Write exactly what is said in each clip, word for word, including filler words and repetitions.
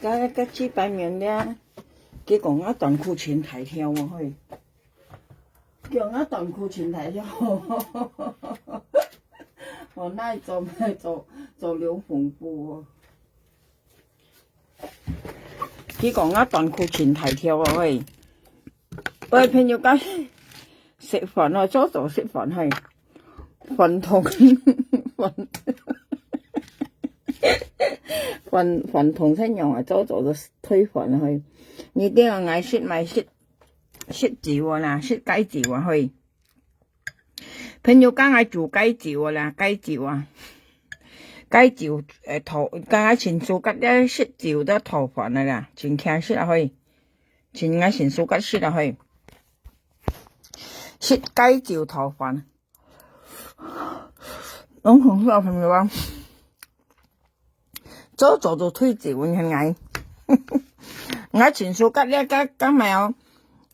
該，該幾百年了，結果𠊎短褲穿大條啊，嘿。結果𠊎短褲穿大條。哦，那做，做，做龍鳳褲哦。結果𠊎短褲穿大條啊，嘿。 喂，朋友家食飯哦，早早食飯嘿，飯桶，飯，飯，飯桶先用啊，早早就退飯嘿。你聽啊，𠊎食買食，食酒啊啦，食雞酒啊嘿。朋友家𠊎煮雞酒啊啦，雞酒啊，雞酒，誒，討，剛剛請出个食酒个討飯啊啦，真輕食啊嘿。 真，𠊎真suka食啊嘿。食雞酒討飯。攏很好朋友啊。早早就退酒，𠊎，𠊎真suka這个，个咩哦，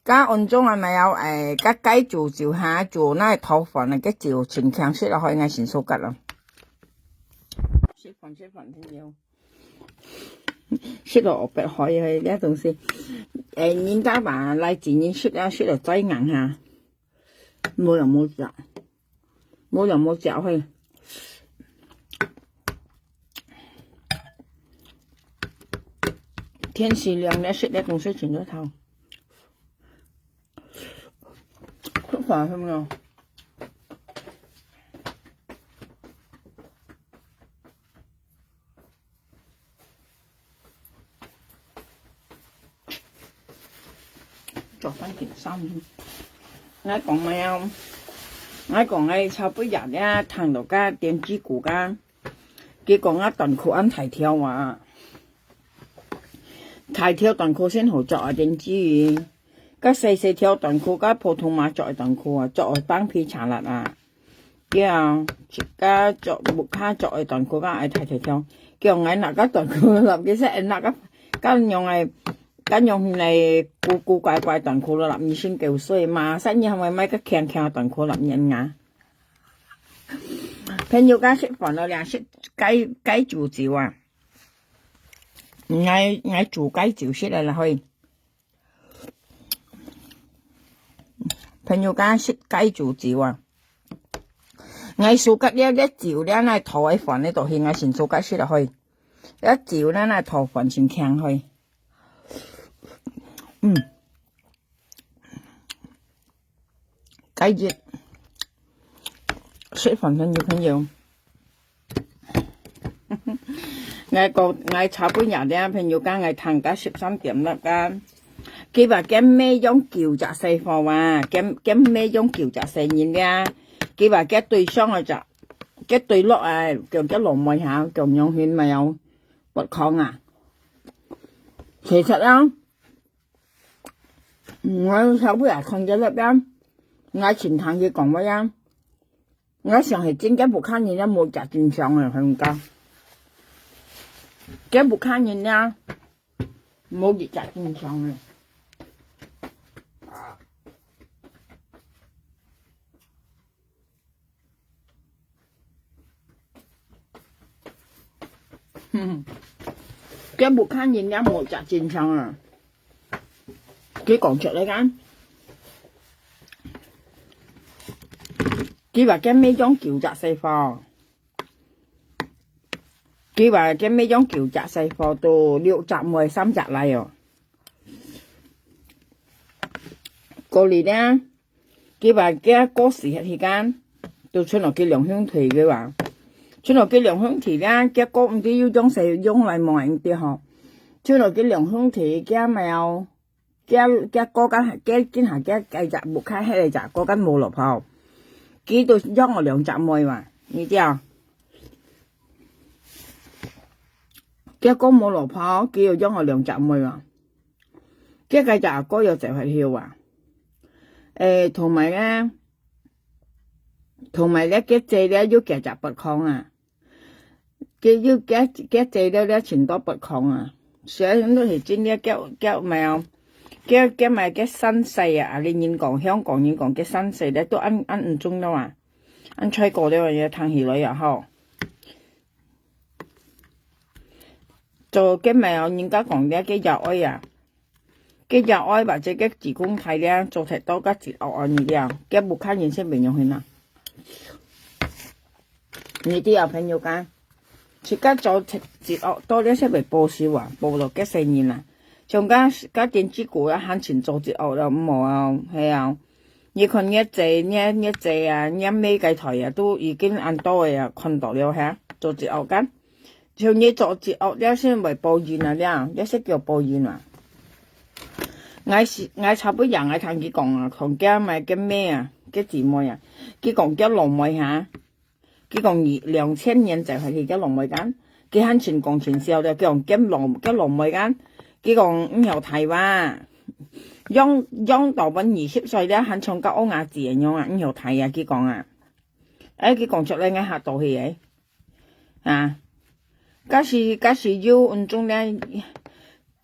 个安中啊咩哦，誒，个雞酒酒哈，酒那討飯啊，个酒真輕食啊嘿，𠊎真suka咯。食飯，食飯，朋友。 食到烏白開个，這東西。誒，人家話來自然食了，食到嘴硬哈。無人無食，無人無食嘿。天時涼了，食這東西真个透。食飯係無？ 做番茄三。𠊎講麼啊？𠊎講𠊎差不多也聽到个電子鼓个，結果𠊎短褲恁大條啊，大條短褲先好著啊，電子。該細細條短褲，該普通嘛著个短褲啊，著个放皮查辣啊。 對啊，自家著，屋下著个短褲，該愛大大條。叫𠊎拿个短褲落，其實愛拿个，該樣个，該樣个古古怪怪短褲落，你先夠水嘛，三日還會買个輕輕个短褲落人啊。朋友家食飯了，兩食該，該煮酒啊。𠊎，𠊎煮該酒食了啦，嘿。 朋友家食雞酒酒啊。𠊎suka了，這酒了，那討个飯呢，都係𠊎先suka食了嘿。這酒了，那討飯先輕嘿。嗯。雞翼。食飯朋友，朋友。 𠊎講，𠊎差不多了，朋友家𠊎聽到十三點了个。佢話佢乜用九隻細貨啊，佢，佢乜用九隻細人了。佢話佢對上个隻，佢對落啊，叫佢老妹下，叫楊雲咪有不康啊。其實啊，𠊎差不多也看到了，𠊎先聽佢講話啊。 𠊎想係真个屋下人也無食正常个，佢講。个屋下人也無食正常个。个屋下人也無食正常啊。佢講出來个。佢話佢乜用九隻細貨。 佢話佢乜用九隻細貨，到六隻妹三隻倈哦。過年呢，佢話佢過時个時間，都伸落佢兩兄弟个話，伸落佢兩兄弟呢，佢過毋知又用勢用來望人个吼，伸落佢兩兄弟个咩哦， 佢，佢哥个，佢今下佢个隻屋下，該隻哥个無老婆，佢都養了兩隻妹嘛，你知啊？佢哥無老婆，佢又養了兩隻妹嘛。佢該隻阿哥又走忒去啊。誒，同埋呢，同埋呢，佢姊呢又嫁隻北康啊。 佢又，佢，佢姊了了盡多不康啊。所以你係真个，佢，佢毋係哦，佢，佢毋係佢三世啊，啊，你人講，香港人講，佢三世了，都恁，恁毋中了啊，恁衰過了啊，也聽起來也好。做个咩哦，人家講這个腰哀啊，个腰哀或者个子宮大了，做忒多个折惡哦，你了，个屋下人先袂用去啦。你知啊，朋友講，自家做折惡多了，先會報仇啊，報到个細人啊。像个个電子股啊，還盡做折惡了，毋好啊，係啊。你看你姐、你你姐啊，你妹个台啊，都已經恁多个啊，看到了哈，做折惡个。 像你做節目了先會報應啊了，這係叫報應啊。𠊎係，𠊎差不多也𠊎聽佢講啊，同佢買个妹啊，个姊妹啊，佢講佢老妹哈，佢講二，兩千年就係佢个老妹間，佢還盡講盡笑了，佢講佢老，佢老妹間，佢講毋曉大話，養，養到分二十歲了，還像个烏鴉子一樣啊，毋曉大啊，佢講啊。哎，佢講出來，𠊎嚇到佢誒。 啊，假使，假使有恩種了，誒，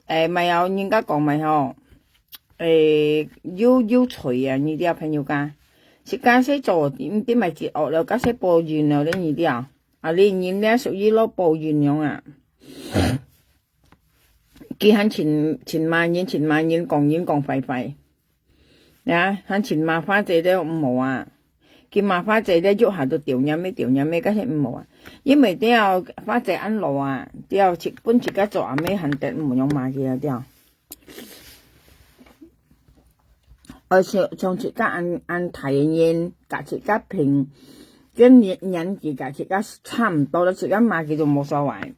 毋係啊，人家講毋係吼，誒，有，有罪啊，你兜朋友講，自家先做，毋知麼个惡了，假使報應了咧，你兜啊，啊，你人咧屬於落報應樣啊。佢還盡，盡罵人，盡罵人，講人講壞壞。 呀，還盡罵花姐了毋好啊。佢罵花姐了，逐下都丟人咩，丟人咩，該係毋好啊。因為了花姐恁老啊，了自，分自家做阿妹還得毋用罵佢啊，了。而且像自家恁，恁大个人，佮自家平，个年，年紀佮自家差毋多了，自家罵佢都無所謂。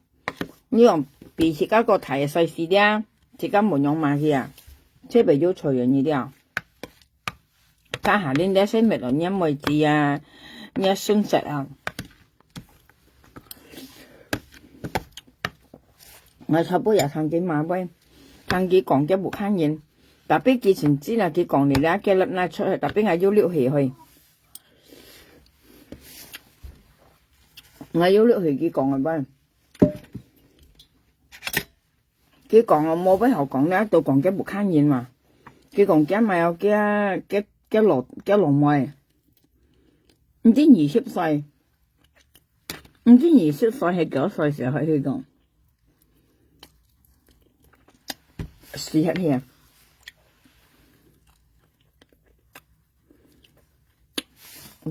你講比自家个大个歲數了，自家無樣罵佢啊，這邊有罪人你了。家下恁這些滅了，你妹子啊，你孫侄啊。𠊎差不多也聽佢罵話，聽佢講佢屋下人，tapi佢真正啊，佢講你了，佢立那出去，tapi𠊎有溜去去。𠊎有溜去佢講个話。 佢講哦，無乜好講了，都講佢屋下人嘛。佢講佢買哦，佢，佢，佢老，佢老妹，毋知二十歲，毋知二十歲係幾多歲時候佢講，死忒去啊！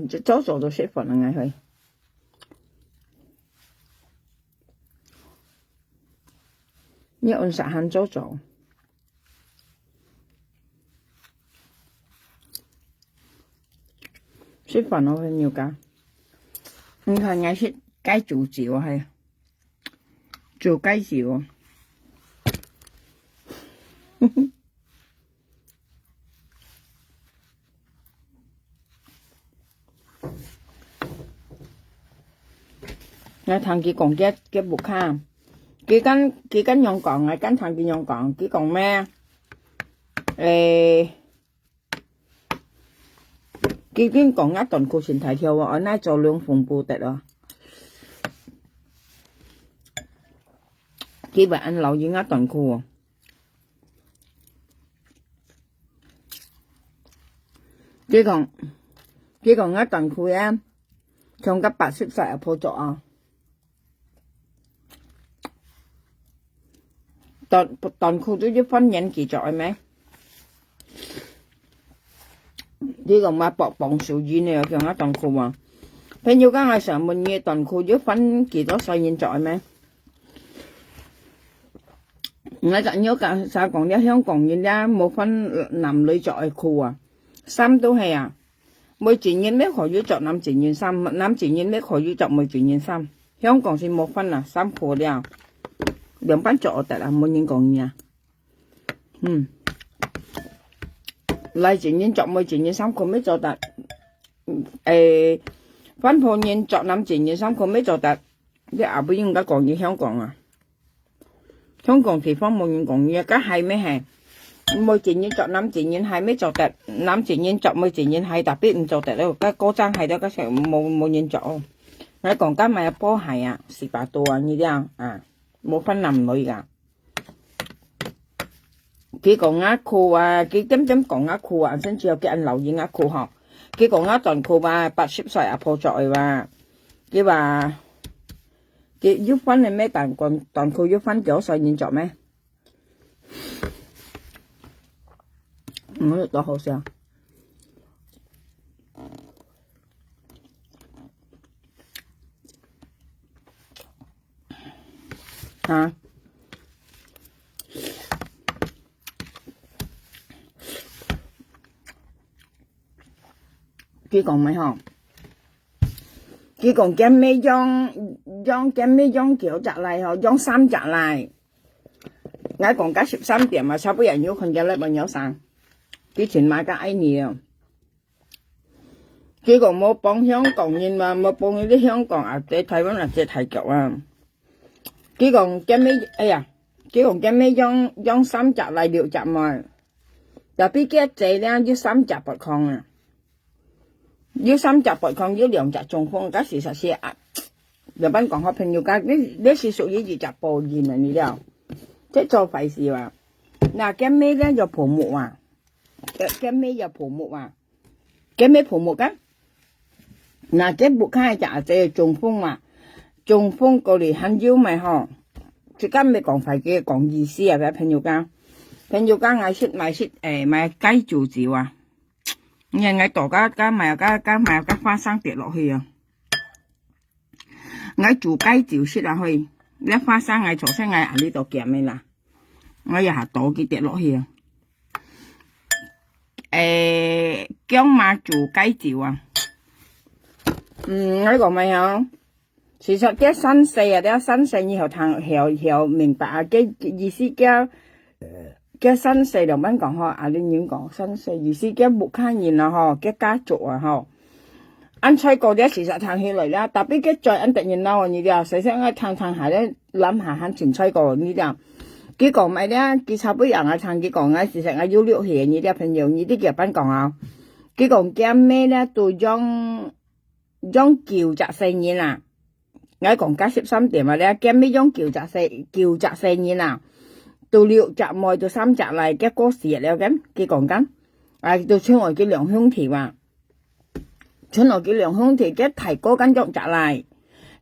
這早早都食飯了，𠊎去。 你恁煞還早早。食飯咯，朋友家。你看，𠊎食雞煮酒啊，係。煮雞酒。 𠊎聽佢講佢，佢屋下，佢跟，佢跟樣講，𠊎跟聽佢樣講，佢講咩？誒，佢跟講𠊎短褲穿大條哦，𠊎哪做龍鳳布得哦。佢會恁留意𠊎短褲哦。 佢講，佢講𠊎短褲啊，像个八十歲阿婆著啊。短，短褲都一般年紀著个咩？佢講嘛，薄薄手印个，叫𠊎短褲啊。朋友講，𠊎想問你，短褲一般幾多歲人著个咩？ 𠊎昨日講，儕講了香港人了，無分男女著个褲啊，衫都係啊。妹子人乜可以著男子人衫，男子人乜可以著妹子人衫。香港係無分啊，衫褲了，兩班著得啊，無人講你啊。嗯，男子人著妹子人衫褲乜做得，誒，番婆人著男子人衫褲乜做得，你也毋應該講你香港啊。 香港地方無人講你，該鞋乜係，妹子人著男子人鞋乜做得，男子人著妹子人鞋，tapi毋做得了，該高踭鞋了，該係無，無人著哦。𠊎講該買波鞋啊，四百多啊，你這樣啊，無分男女啊。佢講𠊎酷啊，佢點點講𠊎酷啊，先至有佢恁留意𠊎酷吼。佢講𠊎短褲啊，八十歲阿婆著个哇。佢話佢有分个咩？短，短，短裤有分幾多歲人著咩？嗯，都好笑。啊？佢講咩吼？佢講佢姆養，養，佢姆養幾隻倈吼，養三隻倈。𠊎講該十三點啊，差不多有看見了無？有聲。佢尋麼个愛你啊？佢講無幫香港人嘛，無幫你香港啊，在台灣啊，在泰國啊。佢講佢姆，哎呀，佢講佢姆養，養三隻倈六隻妹。Tapi佢个仔呢，有三隻伯康啊。有三隻伯康，有兩隻中風，該係實係啊。 老闆講好朋友家，你，你係屬於一隻報應啊，你了。這做壞事啊。那佢姆呢，有泡沫啊。佢，佢姆有泡沫啊。佢姆泡沫个。那佢屋下隻阿姐中風嘛。中風過來還有咩吼？這個毋係講壞个，講意思啊，朋友家。朋友家，𠊎食，買食，誒，買雞酒酒啊。你看𠊎倒个，个買个，个買个花生跌落去啊。 𠊎煮雞酒食啊，嘿，這花生𠊎做成𠊎阿里到鹹个啦，𠊎也下倒佢跌落去啊。誒，薑嫲煮雞酒啊。嗯，𠊎講咩啊？其實這三歲啊，這三歲你曉聽，曉，曉明白啊，這意思叫 該三世兩般講吼，阿里人講三世，意思該屋下人啊吼，該家族啊吼。恁衰過了，事實聽起來了，tapi該嘴恁得人惱你了，細細𠊎聽聽下了，諗下還真衰過你了。佢講麼个了，佢差不多𠊎聽佢講啊，事實𠊎有了解你了，朋友，你知佢般講啊。佢講佢姆了，都養，養九隻細人啊。 𠊎講該十三點啊，這今日養九隻細，九隻細人啊，都六隻妹，都三隻倈，該過世了，該，佢講緊。啊，都剩下佢兩兄弟哇。剩下佢兩兄弟，該大哥緊養隻倈。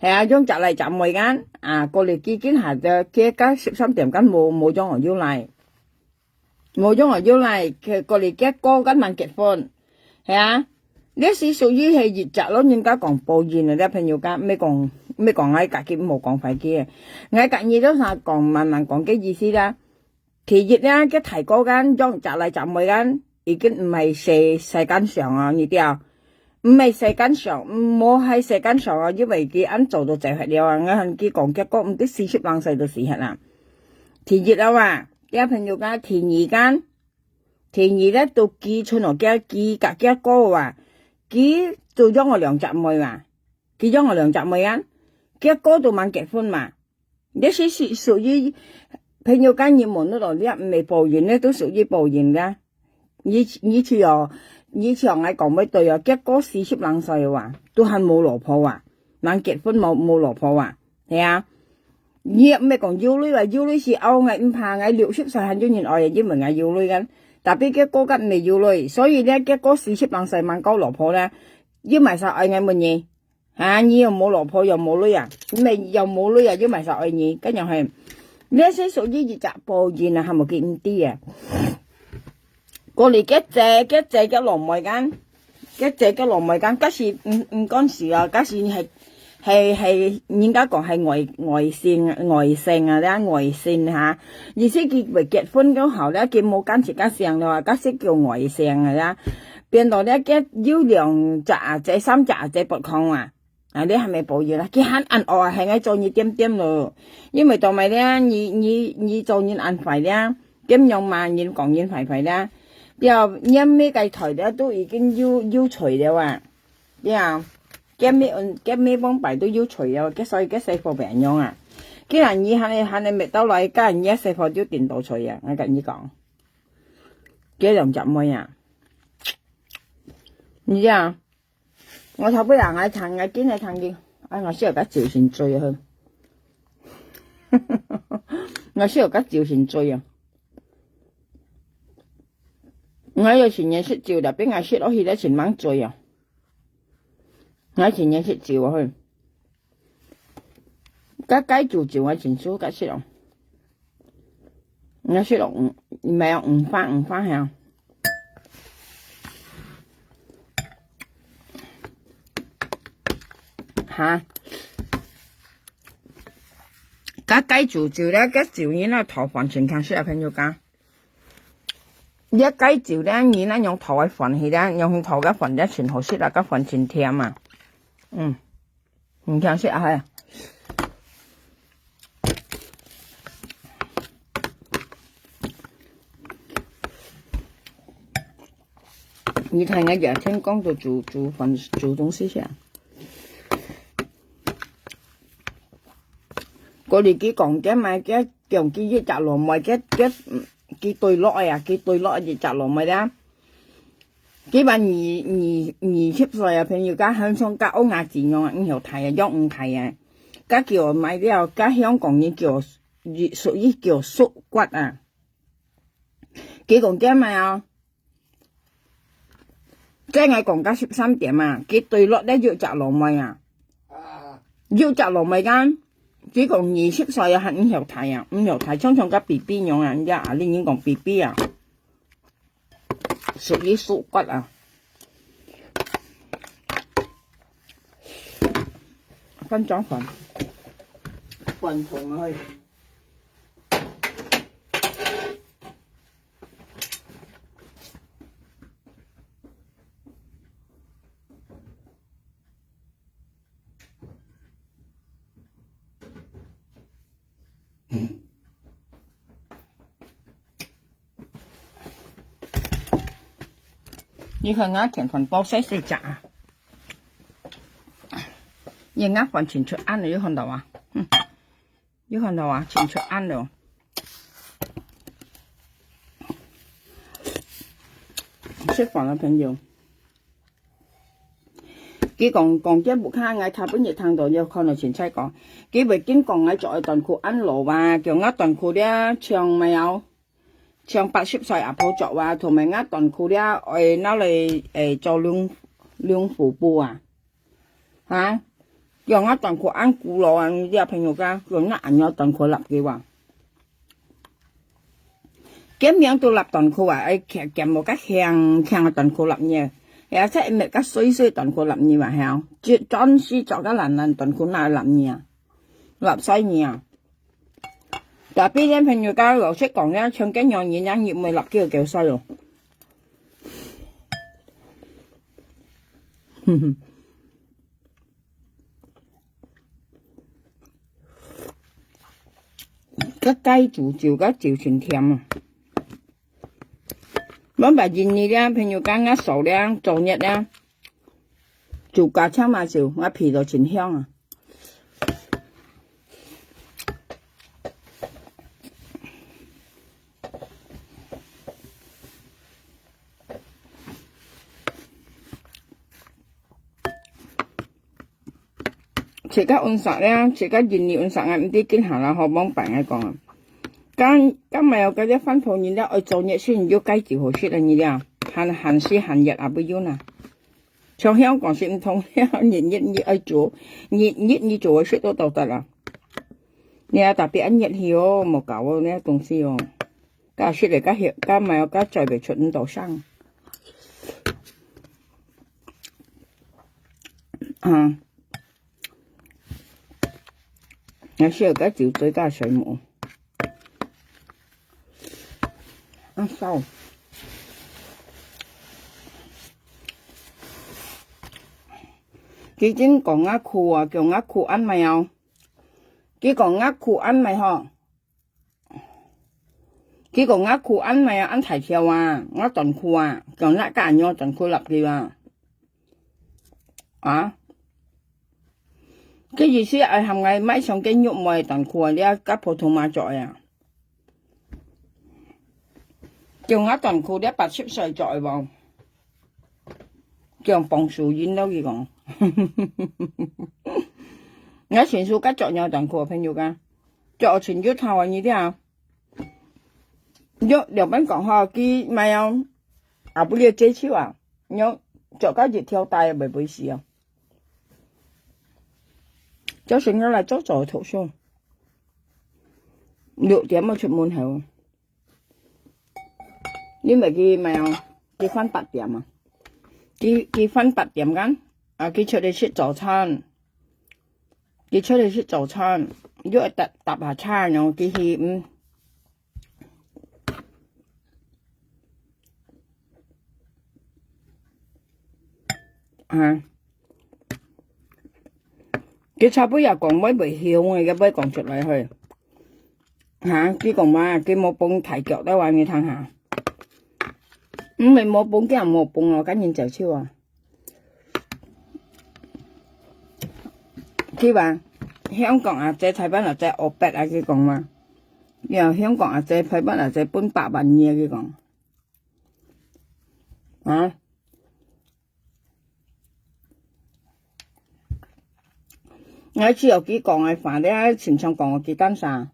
係啊，養隻倈隻妹緊。啊，過來佢今下就，佢該十三點緊無，無養下有倈。 無用啊，有來，佢，過來結果，跟人結婚。係啊，這是屬於係一隻老人家講報應啊，這朋友家，毋係講，毋係講𠊎家己無講壞佢个。𠊎家己都想講，慢慢講个意思啦。第一啦，个大哥間，養隻倈隻妹間，已經毋係世，世間上啊，你知啊。 毋係世間上，無係世間上啊，因為佢恁早就走忒了啊。𠊎同佢講，結果毋知四十零歲就死忒啦。第一啊哇，這朋友講第二間，第二咧，都佢賰哦，佢，佢佮佢哥啊，佢都養哦兩隻妹嘛，佢養哦兩隻妹啊，佢哥都吂結婚嘛。 這是屬，屬於朋友間人問你咯，這毋係報應，這都屬於報應个。你，你去哦，你像𠊎講乜對哦，結果四十零歲哇，都還無老婆啊，吂結婚無，無老婆啊，係啊。你也毋係講有鐳啊，有鐳是拗𠊎毋怕，𠊎六十歲還有人愛，因為𠊎有鐳个。Tapi結果个毋係有鐳，所以呢，結果四十零歲吂交老婆呢，又賣啥愛𠊎問你。 啊，你又無老婆又無鐳啊，毋係又無鐳啊，又賣啥愛你，該樣係。這係屬於一隻報應啊，還無佢毋知啊。過來个姐，个姐个老妹間，个姐个老妹間，該是毋，毋管事啊，該是係，係，係人家講係外，外性，外性啊，這外性哈。意思佢未結婚都好了，佢無感情个性了啊，該是叫外性啊，這。變到了，佢有兩隻啊，這三隻啊，這不空啊。 啊，這還無報應啦，佢還恁惡啊，還愛做你點點咯。因為做麼个呢？你，你，你做人恁壞了，點樣嘛，人講人壞壞了。了，你乜个台了都已經有，有罪了啊。了，佢乜，佢乜往擺都有罪了，佢所以佢細伙變樣啊。既然你還係，還係滅到來，該你細伙就頂到罪啊，𠊎跟你講。佢兩隻妹啊。你知啊？ 𠊎頭尾啊，𠊎聽，𠊎今日聽佢，哎，𠊎食个酒先醉啊！𠊎食个酒先醉啊！𠊎有成日食酒，tapi𠊎食落去了，真吂醉啊！𠊎成日食酒啊，嘿。該該煮酒个情緒，該食咯。你食咯，嗯，毋係哦，五花五花係啊。哈？該該煮酒咧，該酒你那討飯錢看是啊，朋友講。你該酒咧，你那用討个飯去咧，用討个飯咧，真好食啊，个飯真甜啊。嗯。 你聽食啊，係。你看人家成功都煮，煮飯，煮東西食。嗰日佢講，佢買，佢講佢一隻老妹，佢，佢，佢對落个啊，佢對落一隻老妹啦。 佢話二，二，二十歲啊，朋友，該好像該屋下子樣啊，毋曉大啊，養毋大啊。該叫買了，該香港人叫，屬於叫縮骨啊。佢講驚麼啊？再來講該十三點啊，佢對落咧有隻老妹啊。有隻老妹間，佢講二十歲啊，還毋曉大啊，毋曉大，像像該B B樣啊，人家啊，你人講B B啊。 屬於縮骨啊。翻轉飯，飯桶啊。 你看𠊎電飯煲細細隻啊，你𠊎飯前出暗了，有看到啊？嗯，有看到啊？前出暗了。食飯了，朋友。 佢講，講這屋下，𠊎頭半日聽到，又看到凊彩講，佢會緊講𠊎著个短褲恁老啊，叫𠊎短褲了，像麼个，像八十歲阿婆著啊，同埋𠊎短褲了，愛拿來，誒，做龍，龍虎布啊，哈？叫𠊎短褲恁古老啊，你這朋友講，叫𠊎恁樣短褲立佢啊。 佢名都立短褲啊，愛兼，兼無較輕，輕个短褲立呢，也係一物較細細短褲立呢嘛，係啊，就專係著个爛爛短褲拿立呢啊，立細呢啊。Tapi呢，朋友講，老實講呢，像該樣人，人你毋會立佢个細咯。 該該煮酒，該酒真甜啊！阮把印尼了，朋友講𠊎燒了，做熱了，酒加青麻酒，𠊎鼻到真香啊！ 自家溫室咧，自家印尼溫室啊，毋知今下啦，好望擺𠊎講啊。今，今日有該隻番婆人咧，愛做熱先有該酒好食啊，你咧，還，還係還熱啊，不用啊。像香港係毋同了，日日你愛做，日日你做好食都到得啦。你啊，特別恁熱去哦，莫搞哦，那東西哦。該食了，該熱，該買，該載袂出你到上。啊。 𠊎燒个酒醉加水母。啊，燒。佢真講𠊎苦啊，叫𠊎苦恁麼哦。佢講𠊎苦恁麼吼。 佢講𠊎苦恁麼啊，恁大條啊，𠊎短褲啊，講𠊎該恁樣短褲立佢啊。啊？佢意思愛喊𠊎買上該玉妹短褲啊，這个普通話著个啊。叫𠊎短褲這八十歲著个無？ 講幫手印咯，佢講。𠊎先生該著尿短褲，朋友講，著穿就透啊，你聽啊。有兩班講吼，佢買哦，啊，不了接受啊，你著个一條帶袂會死哦。朝晨要來早早讀書，六點要出門口，因為佢麼个，佢返八點啊，佢，佢返八點間，啊，佢出去食早餐，佢出去食早餐，又愛搭，搭下車，然後佢去，嗯，啊，佢差不多也講會袂響个，佢會講出來去。哈，佢講嘛，佢無放大腳在外面聽下。毋係無放，佢也無放哦，趕緊走手啊。佢話，香港阿姐、台灣阿姐，烏白啊，佢講嘛。呀，香港阿姐、台灣阿姐分百萬二啊，佢講。啊，𠊎只有佢講个話咧，親像講个雞蛋沙。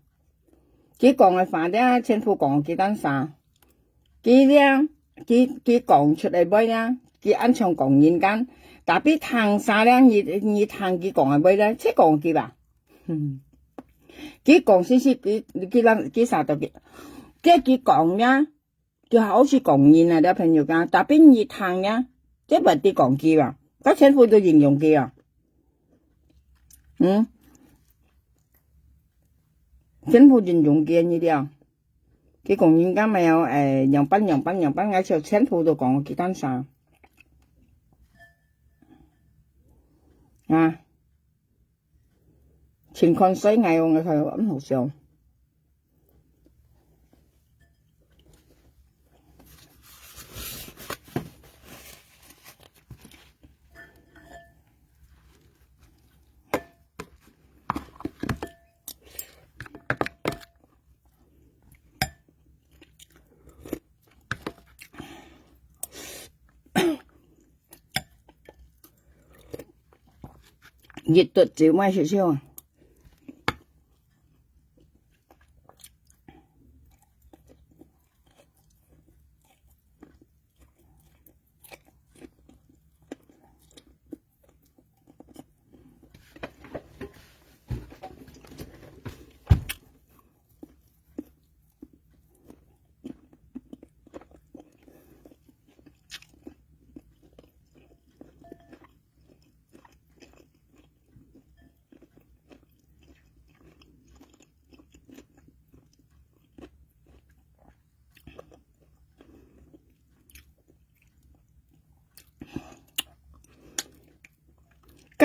佢講个話咧，全部講个雞蛋沙。佢咧，佢，佢講出來話咧，佢恁像講人間，tapi聽啥咧，你，你聽佢講个話咧，切講佢吧。佢講事實，佢，佢，佢啥都佢，這佢講咧， 就好似講人啊，這朋友講，tapi你聽呀，這毋係講佢啊，佢全部都應用佢啊。嗯，全部應用佢你了。佢講人家沒有，誒，樣般樣般樣般，𠊎就全部都講佢單啥。啊，請看誰，𠊎，𠊎看，毋好笑。 一滴酒莫少少啊。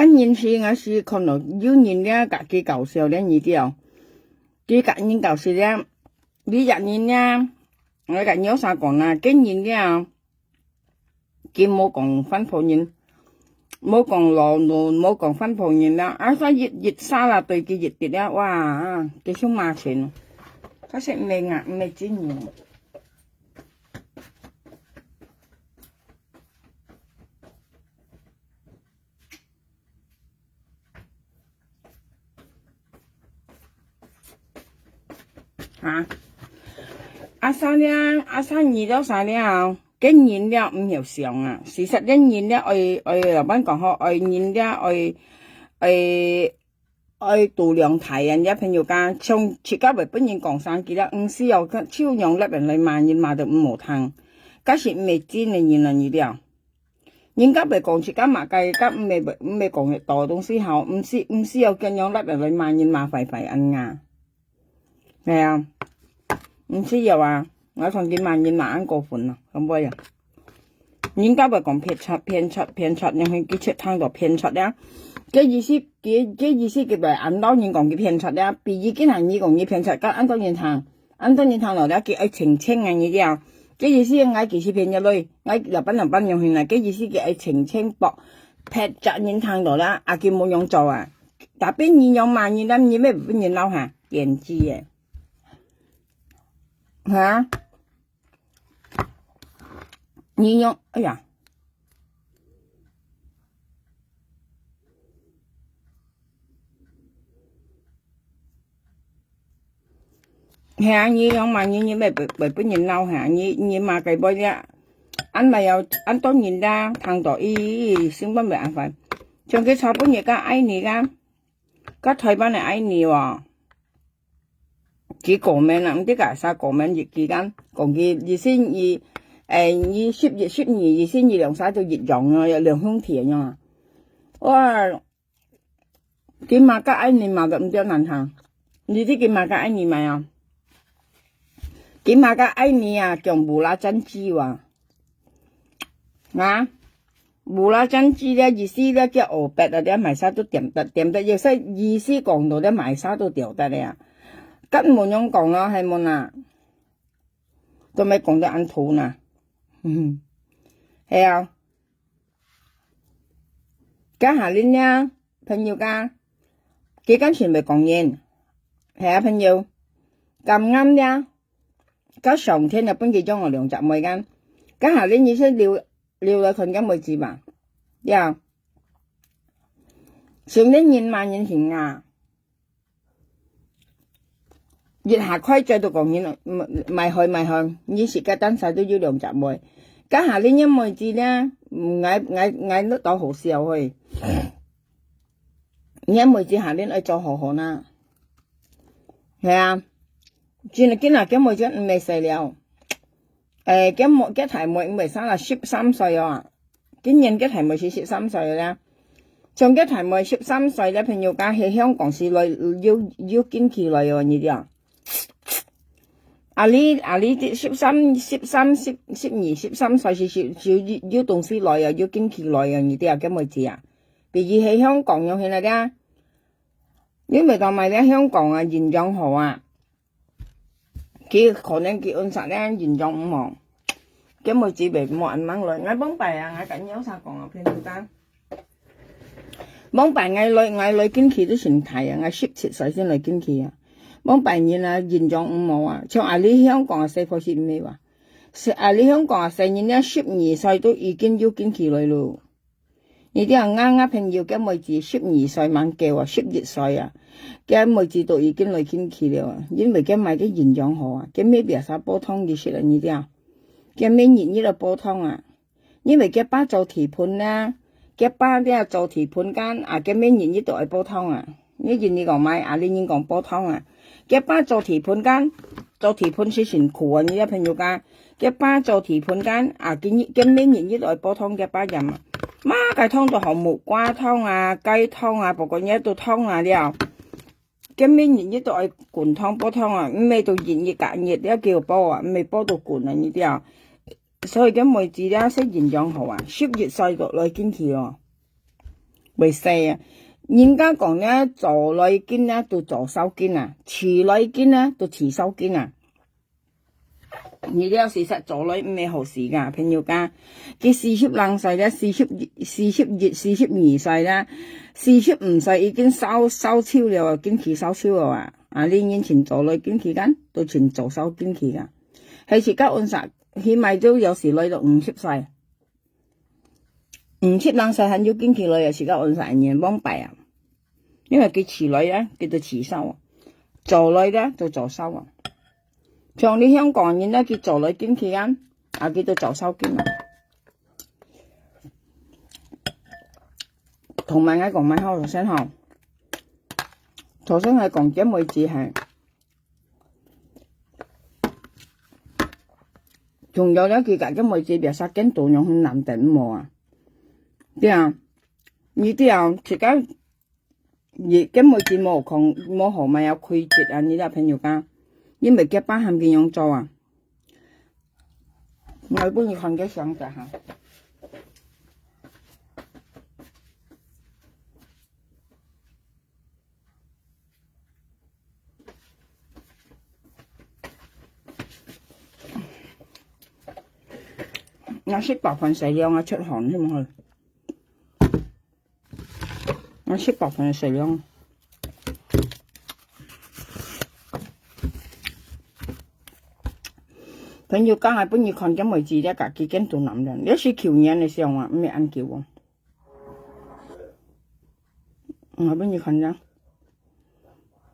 今日時𠊎係看到有人咧，佮佢搞笑咧，你知哦。佢佮人搞笑咧，你若人咧，𠊎佮你有啥講啦，該人咧， 佢無講番婆人，無講老奴，無講番婆人啦，啊，所以一，一下啦，對佢一滴啦，哇，佢就罵錢。佢係毋係啊，毋係真人。 哈？啊，三了，啊，三二了，三了，該人了毋曉想啊。事實該人了愛，愛，老闆講吼，愛人了愛，愛，愛度量大啊。這朋友講，像自家會分人講生佢了，毋需要去，就用別人來罵人，罵到毋好聽。該係毋係真个人啊，你了。 人家會講自家麼个，該毋係，毋係講个多東西吼，毋係，毋需要恁樣落來罵人罵壞壞恁樣。係啊，毋需要啊，𠊎同佢罵人罵恁過分啊，好毋好啊？人家會講騙出，騙出，騙出，然後佢就聽到騙出了。該意思，該，該意思佢會恁多人講佢騙出了，比如今下你講你騙出，該恁多人聽。 恁多人聽到了，佢愛澄清啊，你知啊？該意思𠊎其實騙了來，𠊎老闆老闆用心啦，該意思佢愛澄清，博，別隻人聽到了，啊，佢無樣做啊。Tapi你樣罵人，你乜分人鬧下，奸計耶。哈？你樣，哎呀。 係啊，你樣罵人，你乜會，會分人鬧下，你，你罵佢會了，恁樣有，恁多人啦，聽到，咦，心肝會恁煩。像佢昨晡日講愛你啦，該台灣个愛你哦，佢comment啊，毋知該儕comment佢佢講，講佢二十二，誒，二十一、十二、二十二兩儕都一樣啊，有兩兄弟樣啊。哇，佢罵个愛你罵到毋知難聽，你知佢罵个愛你無啊？佢罵个愛你啊，講無啦真知哇。啊？ 無啦，真知咧，意思咧，叫烏白啊，咧，賣啥都點得，點得，有些意思講到咧，賣啥都掉得咧啊。根本樣講咯，係無啊？都毋係講到恁土呢。嗯，係啊。該下恁呢，朋友家，佢感情會講人，係啊，朋友，咁啱咧，該上天就分佢將我兩隻妹間，該下恁你先留 留來看該妹子吧。呀，想恁人嘛人形啊！一下開嘴就講人，賣害賣害，你自家單儕都有兩隻妹。該下恁个妹子呢，𠊎𠊎𠊎都當好笑嘿。你个妹子下恁愛做好好啦。係啊，真个今日該妹子毋係細了。 誒，該妹，該大妹毋係生啦，十三歲哦。今年該大妹係十三歲啦。像該大妹十三歲咧，朋友家，係香港時來，有有經期來哦，你知啊？阿里阿里十三、十三、十十二、十三歲時就就有有東西來哦，有經期來哦，你知啊？該妹子啊，比如係香港樣現在啊，你毋係講買了香港啊，營養好啊。 佢可能佢安煞咧營養毋好，該妹子會無恁猛來。𠊎往擺啊，𠊎甲你有啥講啊，朋友家。往擺𠊎來，𠊎來經期都算大啊，𠊎十七歲先來經期啊。往擺人啊，營養毋好啊，像阿里香港啊，細婆係毋係哇？係阿里香港啊，細人咧十二歲都已經有經期來咯。 你知啊，𠊎𠊎朋友該妹子十二歲吂夠啊，十一歲啊，該妹子都已經來經期了啊，因為該買个營養好啊，該買別儕煲湯佢食啊，你知啊，該買日日都煲湯啊，因為該爸做地盤啊，該爸這做地盤間啊，該買日日都愛煲湯啊。 你人你講買，啊，你人講煲湯啊。該爸做地盤間，做地盤係辛苦啊，你个朋友家。該爸做地盤間，啊，今日，今日日日愛煲湯，該爸飲啊。嘛，該湯都好木瓜湯啊，雞湯啊，不過你都湯啊了。今日日日都愛滾湯煲湯啊，毋係都日日隔日了叫煲啊，毋係煲到滾啊，你知啊。所以該妹子了，食營養好啊，十一歲就來經期哦。 會使啊。人家講咧，早來經啊，都早燒經啊；遲來經啊，都遲燒經啊。你了事實早來毋係好事噶，朋友家。佢四十零歲咧，四十、四十一、四十二歲咧，四十五歲已經燒、燒秋了，經期燒秋了啊！啊，你人盡早來經期間，都盡早燒經期啊。係自家安煞，起碼都有時來到五十歲。 五十零歲還有經期來啊，自家安煞人往擺啊。因為佢遲來啊，佢就遲燒啊；早來咧，就早燒啊。像你香港人咧，佢早來經期啊，啊，佢就早燒經啊。同埋𠊎講埋好頭先吼，頭先𠊎講該妹子係 仲有了，佢家个妹子別儕見到樣很難得無啊。對啊，你對啊，自家，你个妹子無空，無好買啊，開節啊，你這朋友家，因為佢爸喊佢樣做啊。𠊎分你看个相仔哈。 𠊎食飽飯食涼啊，出汗，係毋係？𠊎食飽飯食涼。朋友講，𠊎分你看，該妹子咧，家己見到男人，這係舊年个相啊，毋係恁久哦。 嗯，𠊎分你看一下。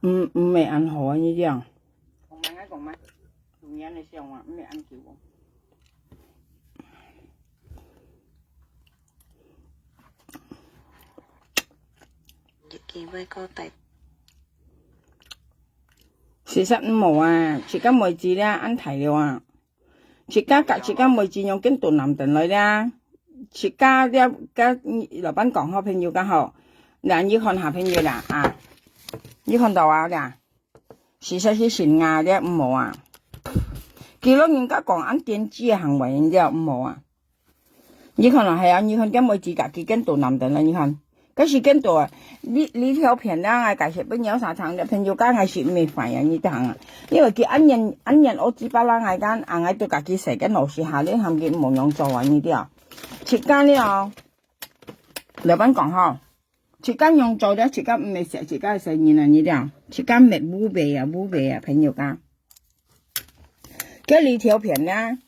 嗯，毋係恁好啊，你這樣。其實毋好啊，自家妹子咧恁大了啊，自家甲自家妹子用緊肚男等來咧，自家咧甲老闆講吼，朋友家吼，嗱，你看下朋友啦啊，你看到啊啦，事實係真啊，咧毋好啊，佢老人家講恁癲子个行為，你知毋好啊。 你看啊，係啊，你看，該妹子甲佢緊肚男等了，你看，該是緊肚啊。你，你條片啦，𠊎解釋分你有啥聽，朋友家，𠊎是毋會壞啊，你聽啊。因為佢恁樣，恁樣，我知巴啦，𠊎講，啊，𠊎都甲佢洗緊老師下，你喊佢毋好樣做啊，你知啊。自家了，老闆講吼，自家樣做了，自家毋會食，自家个細人啊，你知啊。自家滅烏白啊，烏白啊，朋友家。該你條片啦。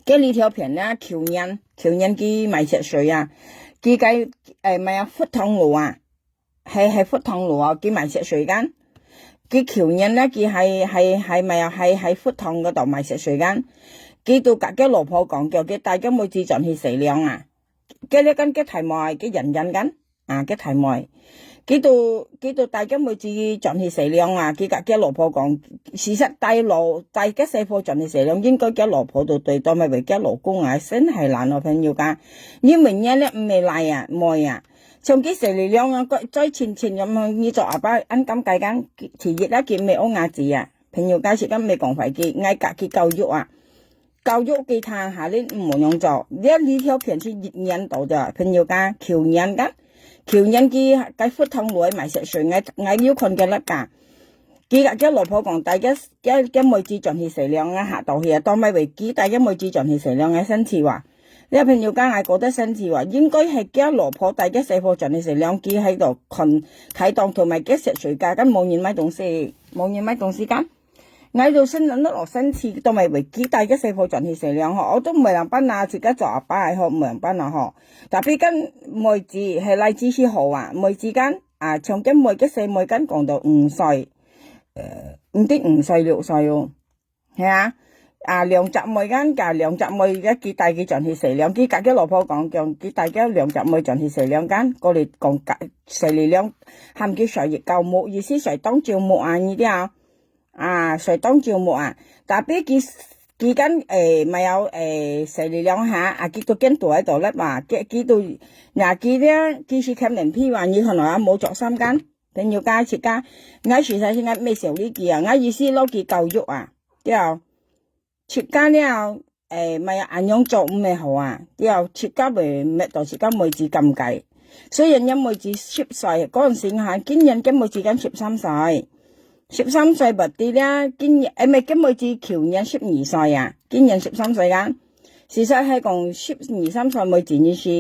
該你條片啊，舊年，舊年佢賣雪水啊，佢个，誒，麼个啊，佛堂路啊，係，係佛堂路啊，佢賣雪水間。佢舊年咧，佢係，係，係麼个啊，係，係佛堂該度賣雪水間。佢都甲佢老婆講，叫佢帶佢妹子轉去洗涼啊。該咧間佢大妹，佢忍忍間。 啊，該大妹。佢都，佢都帶佢妹子轉去洗涼啊，佢甲佢老婆講，事實帶老，帶佢細婆轉去洗涼，應該佢老婆都對，做麼會佢老公啊，真係懶哦，朋友家。因為你咧毋會賴啊，妹啊。像佢洗了涼啊，佢再親親咁，你做阿爸恁感慨間，第一啊，佢毋會屙牙子啊，朋友家，自家毋會講壞佢，𠊎甲佢教育啊。 教育佢聽下，你毋好樣做。這，這條片係一年到的，朋友家，舊年間，舊年佢該佛堂路賣雪水，𠊎，𠊎有看佢那个。佢甲佢老婆講，帶佢，佢，佢妹子轉去洗涼啊，下到去啊，到尾尾，佢帶佢妹子轉去洗涼，𠊎生氣哇。這朋友家，𠊎覺得生氣哇，應該係佢老婆帶佢細婆轉去洗涼，佢喺度看，睇當同埋佢雪水家，跟無人買東西，無人買東西間。 𠊎都生，那老生氣，都毋會期待个細婆轉去洗涼吼，我都毋會人辦啊，自家做阿爸个吼，毋會人辦啊吼。Tapi kan妹子係來支持好啊，妹子間啊，像个妹个細妹間講到五歲，呃，毋知五歲六歲哦，係啊，啊，兩隻妹間，甲兩隻妹个期待佢轉去洗涼，佢甲佢老婆講，講佢帶佢兩隻妹轉去洗涼間，過來講甲洗了涼，喊佢睡一覺目，意思睡當晝目啊，你知啊？ 啊，睡當晝目啊。Tapi佢，佢間，誒，乜有，誒，洗了涼下，啊，佢都見到喺度咧嘛，佢，佢都，那佢咧，佢是欠人皮嘛，你看啊，無著衫間，朋友家自家，𠊎實在是𠊎毋會笑理佢啊，𠊎意思摎佢教育啊，對。自家了， 誒，乜有恁樣做毋會好啊，對，自家會搣到自家妹子尷尬。雖然若妹子十歲，嗰陣時哈，今年个妹子間十三歲，十三歲不得了，今年，誒，毋係，个妹子舊年十二歲啊，今年十三歲啊。事實係講十二三歲妹子你是，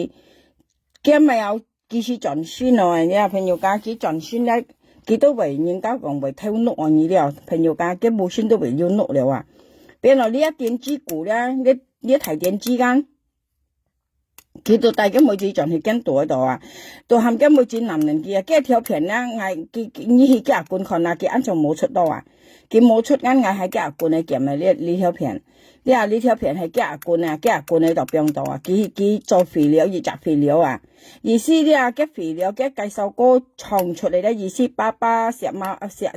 佢乜有 佢是轉身哦，你啊，朋友家，佢轉身咧，佢都會，人家講會偷熝哦，你了，朋友家，佢無身都會有熝了啊。變了，你啊，電子股咧，你，你大電子間，佢都帶个妹子轉去跟dorang啊，都喊个妹子男人去啊，該條片咧，𠊎，佢，佢，你去佢阿公看啊，佢安全無出到啊，佢無出，𠊎，𠊎還佢阿公个兼个，你，你條片，你啊，你條片係佢阿公啊，佢阿公个就放到啊，佢，佢做肥料，一隻肥料啊。 意思咧，个肥料，个介紹哥唱出來咧，意思爸爸惜媽，惜，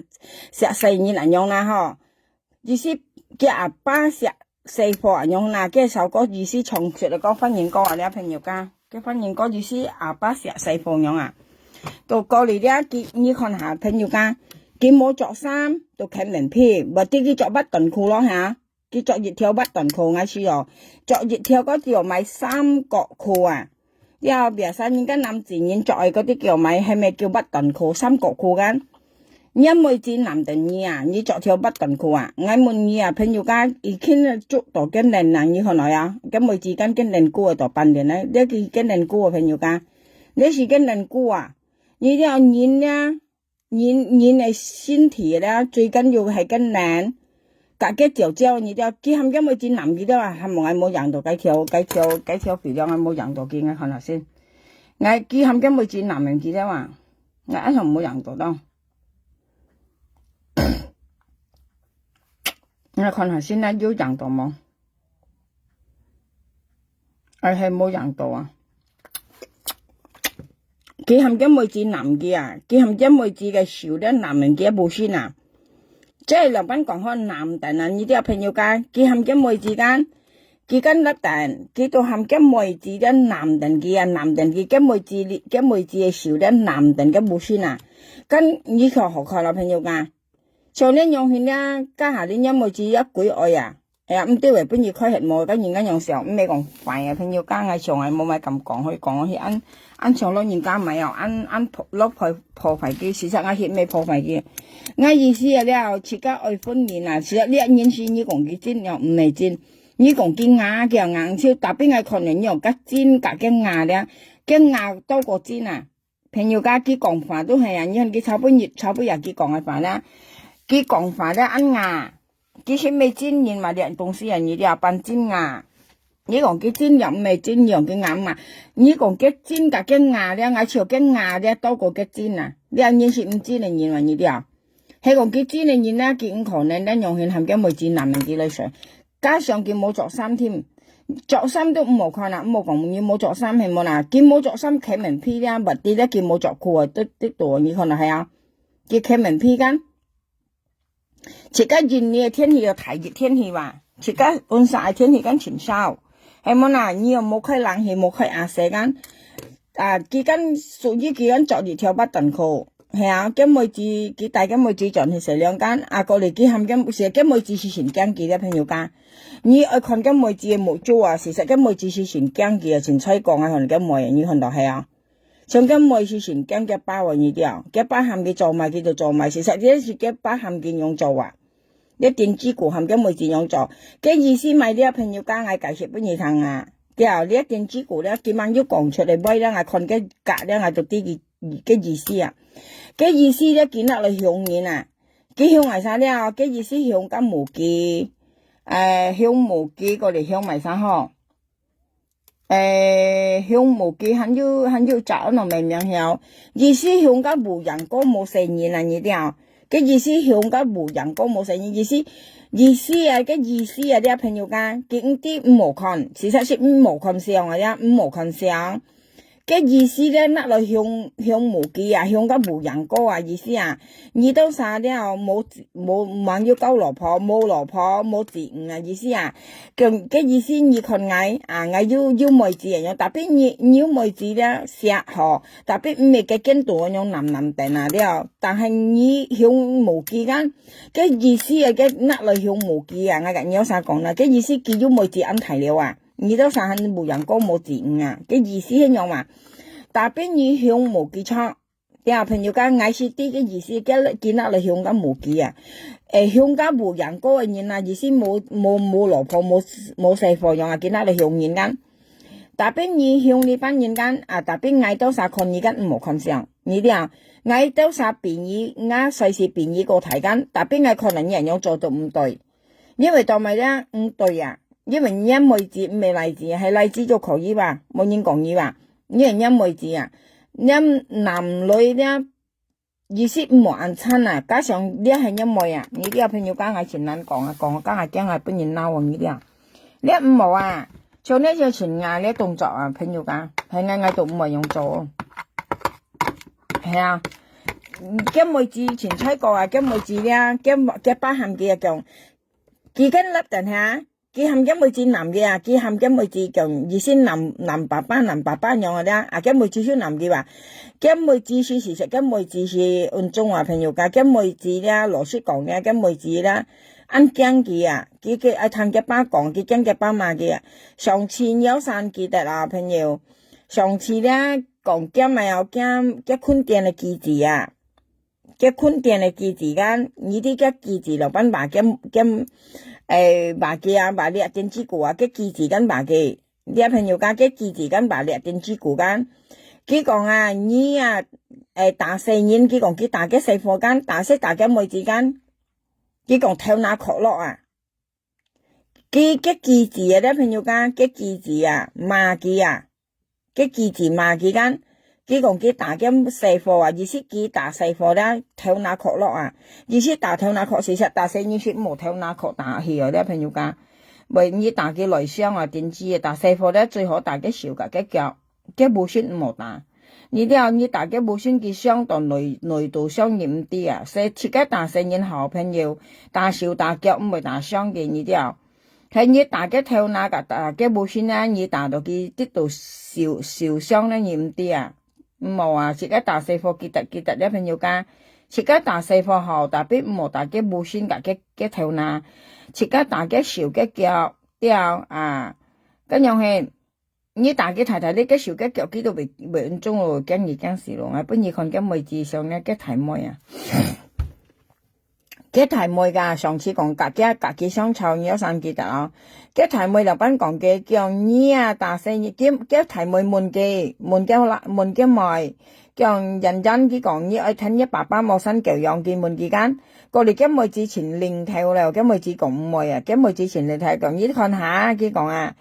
惜細人恁樣啦吼。意思个阿爸惜細婆恁樣啦，介紹哥意思唱出來講，番人歌啊，你朋友家，个番人歌意思阿爸惜細婆樣啊。到過來咧，佢，你看下朋友家，佢無著衫，都欠人皮，或者佢著button褲咯哈。 佢著一條button褲，𠊎試哦，著一條該條買三角褲啊。了，biasa人家男子人著个該啲叫買，係毋係叫button褲、三角褲間？若妹子男等你啊，你著條button褲啊？𠊎問你啊，朋友家，已經著到个人啊，你看來啊，个妹子間个人褲啊，到半年呢，這个个人褲啊，朋友家，這是个人褲啊，你了人呢？ 人，人个身體咧，最緊要係个人，甲个照照，你了，佢喊个妹子男，佢了啊，喊𠊎無贏到，該條，該條，該條肥料，𠊎無贏到佢，𠊎看下先。𠊎，佢喊个妹子男个，佢了啊，𠊎一向無贏到咯。𠊎看下先啊，有贏到無？ 𠊎係無贏到啊。佢喊厥妹子揇佢啊，佢喊厥妹子个手咧揇等佢个busin啊。這兩班講好揇等啊，你兜朋友家，佢喊厥妹子間，佢間立等，佢都喊厥妹子咧揇等佢啊，揇等佢，厥妹子，厥妹子个手咧揇等厥busin啊。間你看好看咯，朋友家。像恁樣形咧，家下恁樣妹子也鬼愛啊。 哎呀，毋對誒，分你開核無，跟人家樣想，毋係講壞誒，朋友家，𠊎想誒，無麼敢講，可以講去，恁，恁像老人家無哦，恁，恁破，落破，破壞佢，事實𠊎係毋係破壞佢。𠊎意思啊了，自家愛分人啊，事實這人是你講佢真又毋係真，你講佢假佢又硬笑，tapi𠊎看到你用較真假个假了，个假多過真啊。 朋友家，佢講話都係啊，你看佢頭半日、頭半夜佢講个話啦，佢講話咧恁硬，佢係毋係真人嘛？這東西啊，你這般真硬。你講佢真又毋係真，你講佢硬嘛？你講佢真甲佢硬咧，𠊎笑佢硬咧，多過佢真啊！這人係毋真个人嘛，你這。係講佢真个人咧，佢毋可能咧，樣形喊佢妹子男人佢來說。 加上佢無著衫添，著衫都毋好看啊，毋好講你無著衫係無啦，佢無著衫，掔面皮咧，berarti咧佢無著褲啊，都，都多，你看到係啊？佢掔面皮間，自家印尼个天氣又大熱天氣哇，自家溫室个天氣間盡燒，係無啦？你又無開冷氣，無開AC間， 啊，佢間屬於佢間著一條button褲，係啊，佢妹子，佢帶佢妹子轉去洗兩間，啊，過來佢喊佢，係佢妹子係真驚佢个朋友家。你愛看佢妹子个目珠啊，事實佢妹子係真驚佢啊，真衰講啊，看佢妹，你看到係啊？像佢妹係真驚佢爸啊，你知啊？佢爸喊佢做麼佢就做麼，事實這係佢爸喊佢樣做啊。 這電子鼓喊佢妹子樣做，佢意思麼這朋友家，𠊎解釋分你聽啊。對，這電子鼓咧，佢吂有講出來，尾咧，𠊎看佢假咧，𠊎就知佢，佢意思啊。佢意思咧，佢拿來凶人啊。佢凶𠊎儕咧，佢意思凶甲無記，誒，凶無記，過來凶𠊎儕吼。 誒，凶無記，還有，還有隻安到麼名曉？意思凶甲無影過無細人啊，你知啊？佢意思凶甲無影過無細人，意思，意思啊，佢意思啊，這朋友家，佢毋知毋好看，事實係毋好看相啊，這毋好看相。佢意思咧，拿來凶，凶無記啊，凶甲無影過啊，意思啊。你兜儕了，無 無，吂有交老婆，無老婆，無子女啊，意思啊。佢，佢意思你看𠊎，啊，𠊎有，有妹子樣，tapi你，你有妹子咧，惜吼，tapi毋係佢見到樣男男等啊了。但係你凶無記間，佢意思啊，佢拿來凶無記啊，𠊎甲你有儕講啦，佢意思佢有妹子恁大了啊，你兜儕還無樣講無子女啊，佢意思係樣嘛。Tapi你凶無記著， 對啊，朋友家，𠊎係知佢意思，佢，佢拿來凶甲無記啊。誒，凶甲無影過个人啊，意思無，無，無老婆，無，無細貨樣啊，佢拿來凶人間。Tapi你凶你班人間，啊，tapi𠊎兜儕看你間毋好看相，你知啊？𠊎兜儕比你，𠊎歲數比你過大間，tapi𠊎看到你恁樣做都毋對。 因為做麼个毋對啊？因為你妹子毋係倈子，係倈子就可以吧？無人講你吧？你係你妹子啊？你男女咧，意思毋好恁慘啊！加上你係你妹啊，你這朋友家𠊎盡難講啊，講到驚𠊎分人鬧啊，你這。你毋好啊，像你就盡啊，你動作啊，朋友家，係𠊎，𠊎都毋會用做。係啊，佢妹子盡衰過啊，佢妹子咧，佢，佢爸喊佢啊講， 佢間立等下，佢喊佢妹子男个啊，佢喊佢妹子講，意思男，男爸爸，男爸爸樣个啦，啊，佢妹子就男个吧。佢妹子是，是，是，佢妹子是，嗯，中華朋友家，佢妹子啦，老實講啦，佢妹子啦，恁驚佢啊，佢，佢愛聽佢爸講，佢驚佢爸罵佢啊。上次你有儕記得啊，朋友，上次咧，講佢乜有驚，佢困電个機子啊。 佢困電个機子間，你知佢機子老闆罵佢，佢，誒，罵佢啊，罵這電子鼓啊，佢機子間罵佢。你朋友家佢機子間罵這電子鼓間。佢講啊，你啊，誒，打死人，佢講佢打佢細貨間，打死打佢妹子間。佢講頭那殼落啊。 佢，佢機子啊，這朋友家，佢機子啊，罵佢啊，佢機子罵佢間，佢講佢打佢細貨啊，意思佢打細貨啦，頭那殼落啊，意思打頭那殼，事實打細人係無頭那殼打去哦，這朋友家。毋，你打佢內傷啊，電子啊，打細貨咧，最好打佢手甲佢腳。 佢無信毋好打。你知，你打个無心機傷到內，內肚傷你毋知啊。所以自家打細人好朋友，打手打腳毋會打傷个，你知。係你打个頭那个，打个無心啊，你打到佢跌到受，受傷呢，你毋知啊。毋好啊，自家打細貨，記得，記得了，朋友家，自家打細貨好，tapi毋好打个無心个，个，个頭那，自家打个手个腳，對啊，恁樣嘿。 你打个太太，你个手个腳佢都會，會恁重咯，驚你驚死咯。𠊎分你看个妹子上个，个大妹啊。个大妹个，上次講，个，个，个，个相吵，你有三記得哦。个大妹老闆講个，叫你啊，打死你，个，个大妹問个，問个啦，問个妹，叫人人佢講，你愛聽你爸爸無生教養，佢問佢間。過來个妹子前領頭了，个妹子講毋會啊，个妹子前領頭講，你看下，佢講啊，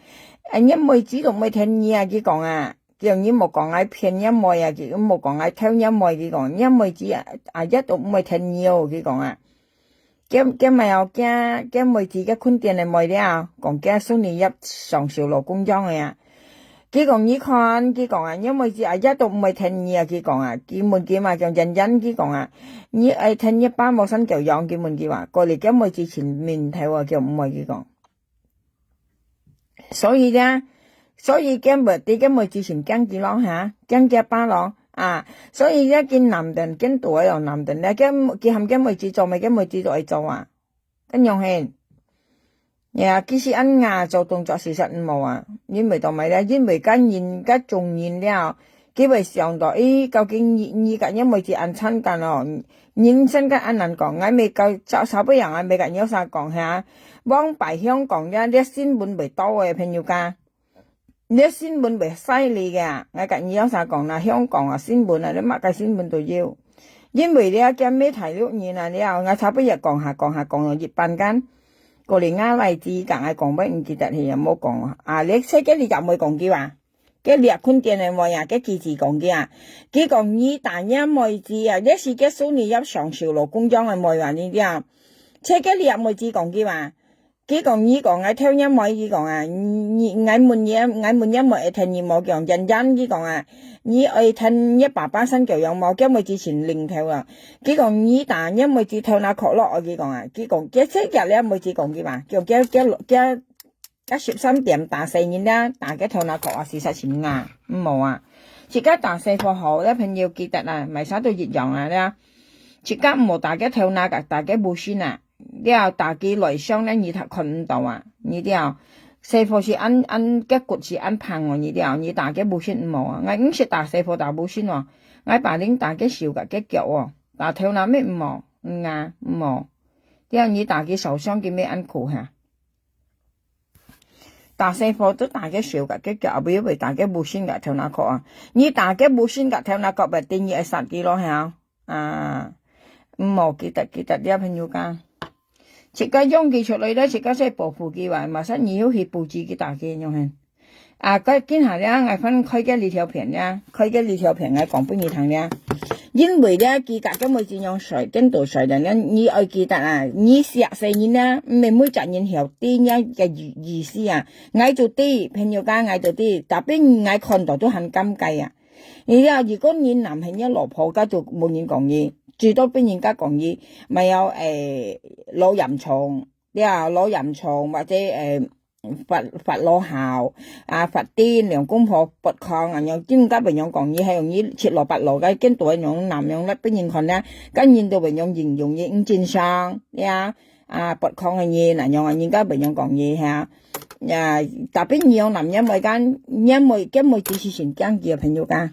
哎，若妹子都毋會聽你啊，佢講啊，叫你莫講𠊎騙若妹啊，佢莫講𠊎偷若妹，佢講，若妹子啊，啊，也都毋會聽你哦，佢講啊。个，个妹哦，个，个妹子个困點个妹了，講个送你入上手老公樣个啊。佢講，你看，佢講啊，若妹子啊，也都毋會聽你啊，佢講啊，佢問佢嘛，講人人，佢講啊，你愛聽你爸無生教養，佢問佢話，過來个妹子前面頭啊，叫毋會，佢講。 所以呢，所以个妹，對个妹子先驚佢咯，哈，驚佢爸咯，啊，所以呢，佢男人，佢都愛有男人呢，个，佢喊个妹子做咩，个妹子都愛做啊，恁樣嘿。呀，其實恁樣做動作事實毋好啊，因為做咩呢？因為个人，个中人了， 佢會想到，咦，究竟你，你个若妹子恁慘幹哦，人生个恁難講，𠊎乜个，吵，吵不贏，𠊎乜个有啥講哈？往擺香港个，這新聞會多个，朋友家，這新聞會犀利个，𠊎个有啥講啦？香港啊，新聞啊，你麼个新聞都有。因為了，个咩大陸人啊，了，𠊎差不多講下，講下，講到一半間，過來𠊎來知，講𠊎講，𠊎毋記得去啊，無講啊。啊，你，這个你就毋會講佢啊？ 个掠困點个妹啊，个記者講个啊，佢講你打若妹子啊，這係个蘇尼入上手老公樣个妹啊，你知啊？這个掠妹子講个啊，佢講你講𠊎偷若妹，佢講啊，你，𠊎問你，𠊎問若妹會聽你無，佢講，人人，佢講啊，你愛聽若爸爸生教養無，个妹子先領頭啊。佢講你打若妹子頭那殼落，佢講啊，佢講，个，這个掠妹子講个嘛，佢講，个，个，个， 个十三點打細人啦，打个頭那殼啊，事實上啊，毋好啊。自家打細貨好，這朋友記得啊，買啥都一樣啊，這。自家毋好打个頭那个，打个無心啊，了打佢內傷呢，你看毋到啊，你了。細貨係恁，恁，个骨係恁棒哦，你了，你打个無心毋好啊。𠊎毋識打細貨打無心哦，𠊎把人打个手个，个腳哦，打頭那乜毋好，嗯啊，毋好。了你打佢受傷，佢乜恁苦哈。 打細貨都打个手个，个腳也毋會打个無心个頭那殼啊。你打个無心个頭那殼，別定你會殺佢咯，係啊？啊，毋好記得，記得了，朋友家。自家養佢出來了，自家先保護佢哇，嘛係你又去布置佢打佢樣嘿。啊，該今下了，𠊎翻開个這條片了，開个這條片，𠊎講分你聽了。 因為了，佢个个妹子樣衰，顛倒衰了，了，你愛記得啊，你惜細人啊，毋係每隻人曉知若个意，意思啊。𠊎就知，朋友家𠊎就知，tapi𠊎看到都還尷尬啊。你了，如果你男朋友老婆，該就無人講你，最多分人家講你，乜有，誒，老嚴重，了，老嚴重，或者，誒， 發，發老姣，啊，發癲，兩公婆發狂，恁樣，點解會樣講你，係用你七老八老个，見到恁樣男樣來分人看呢，該人都會樣形容你，毋正常，呀，啊，發狂个人，恁樣啊，人家會樣講你，係啊。呀，tapi你用男人妹間，你妹，个妹子係先驚佢个朋友間。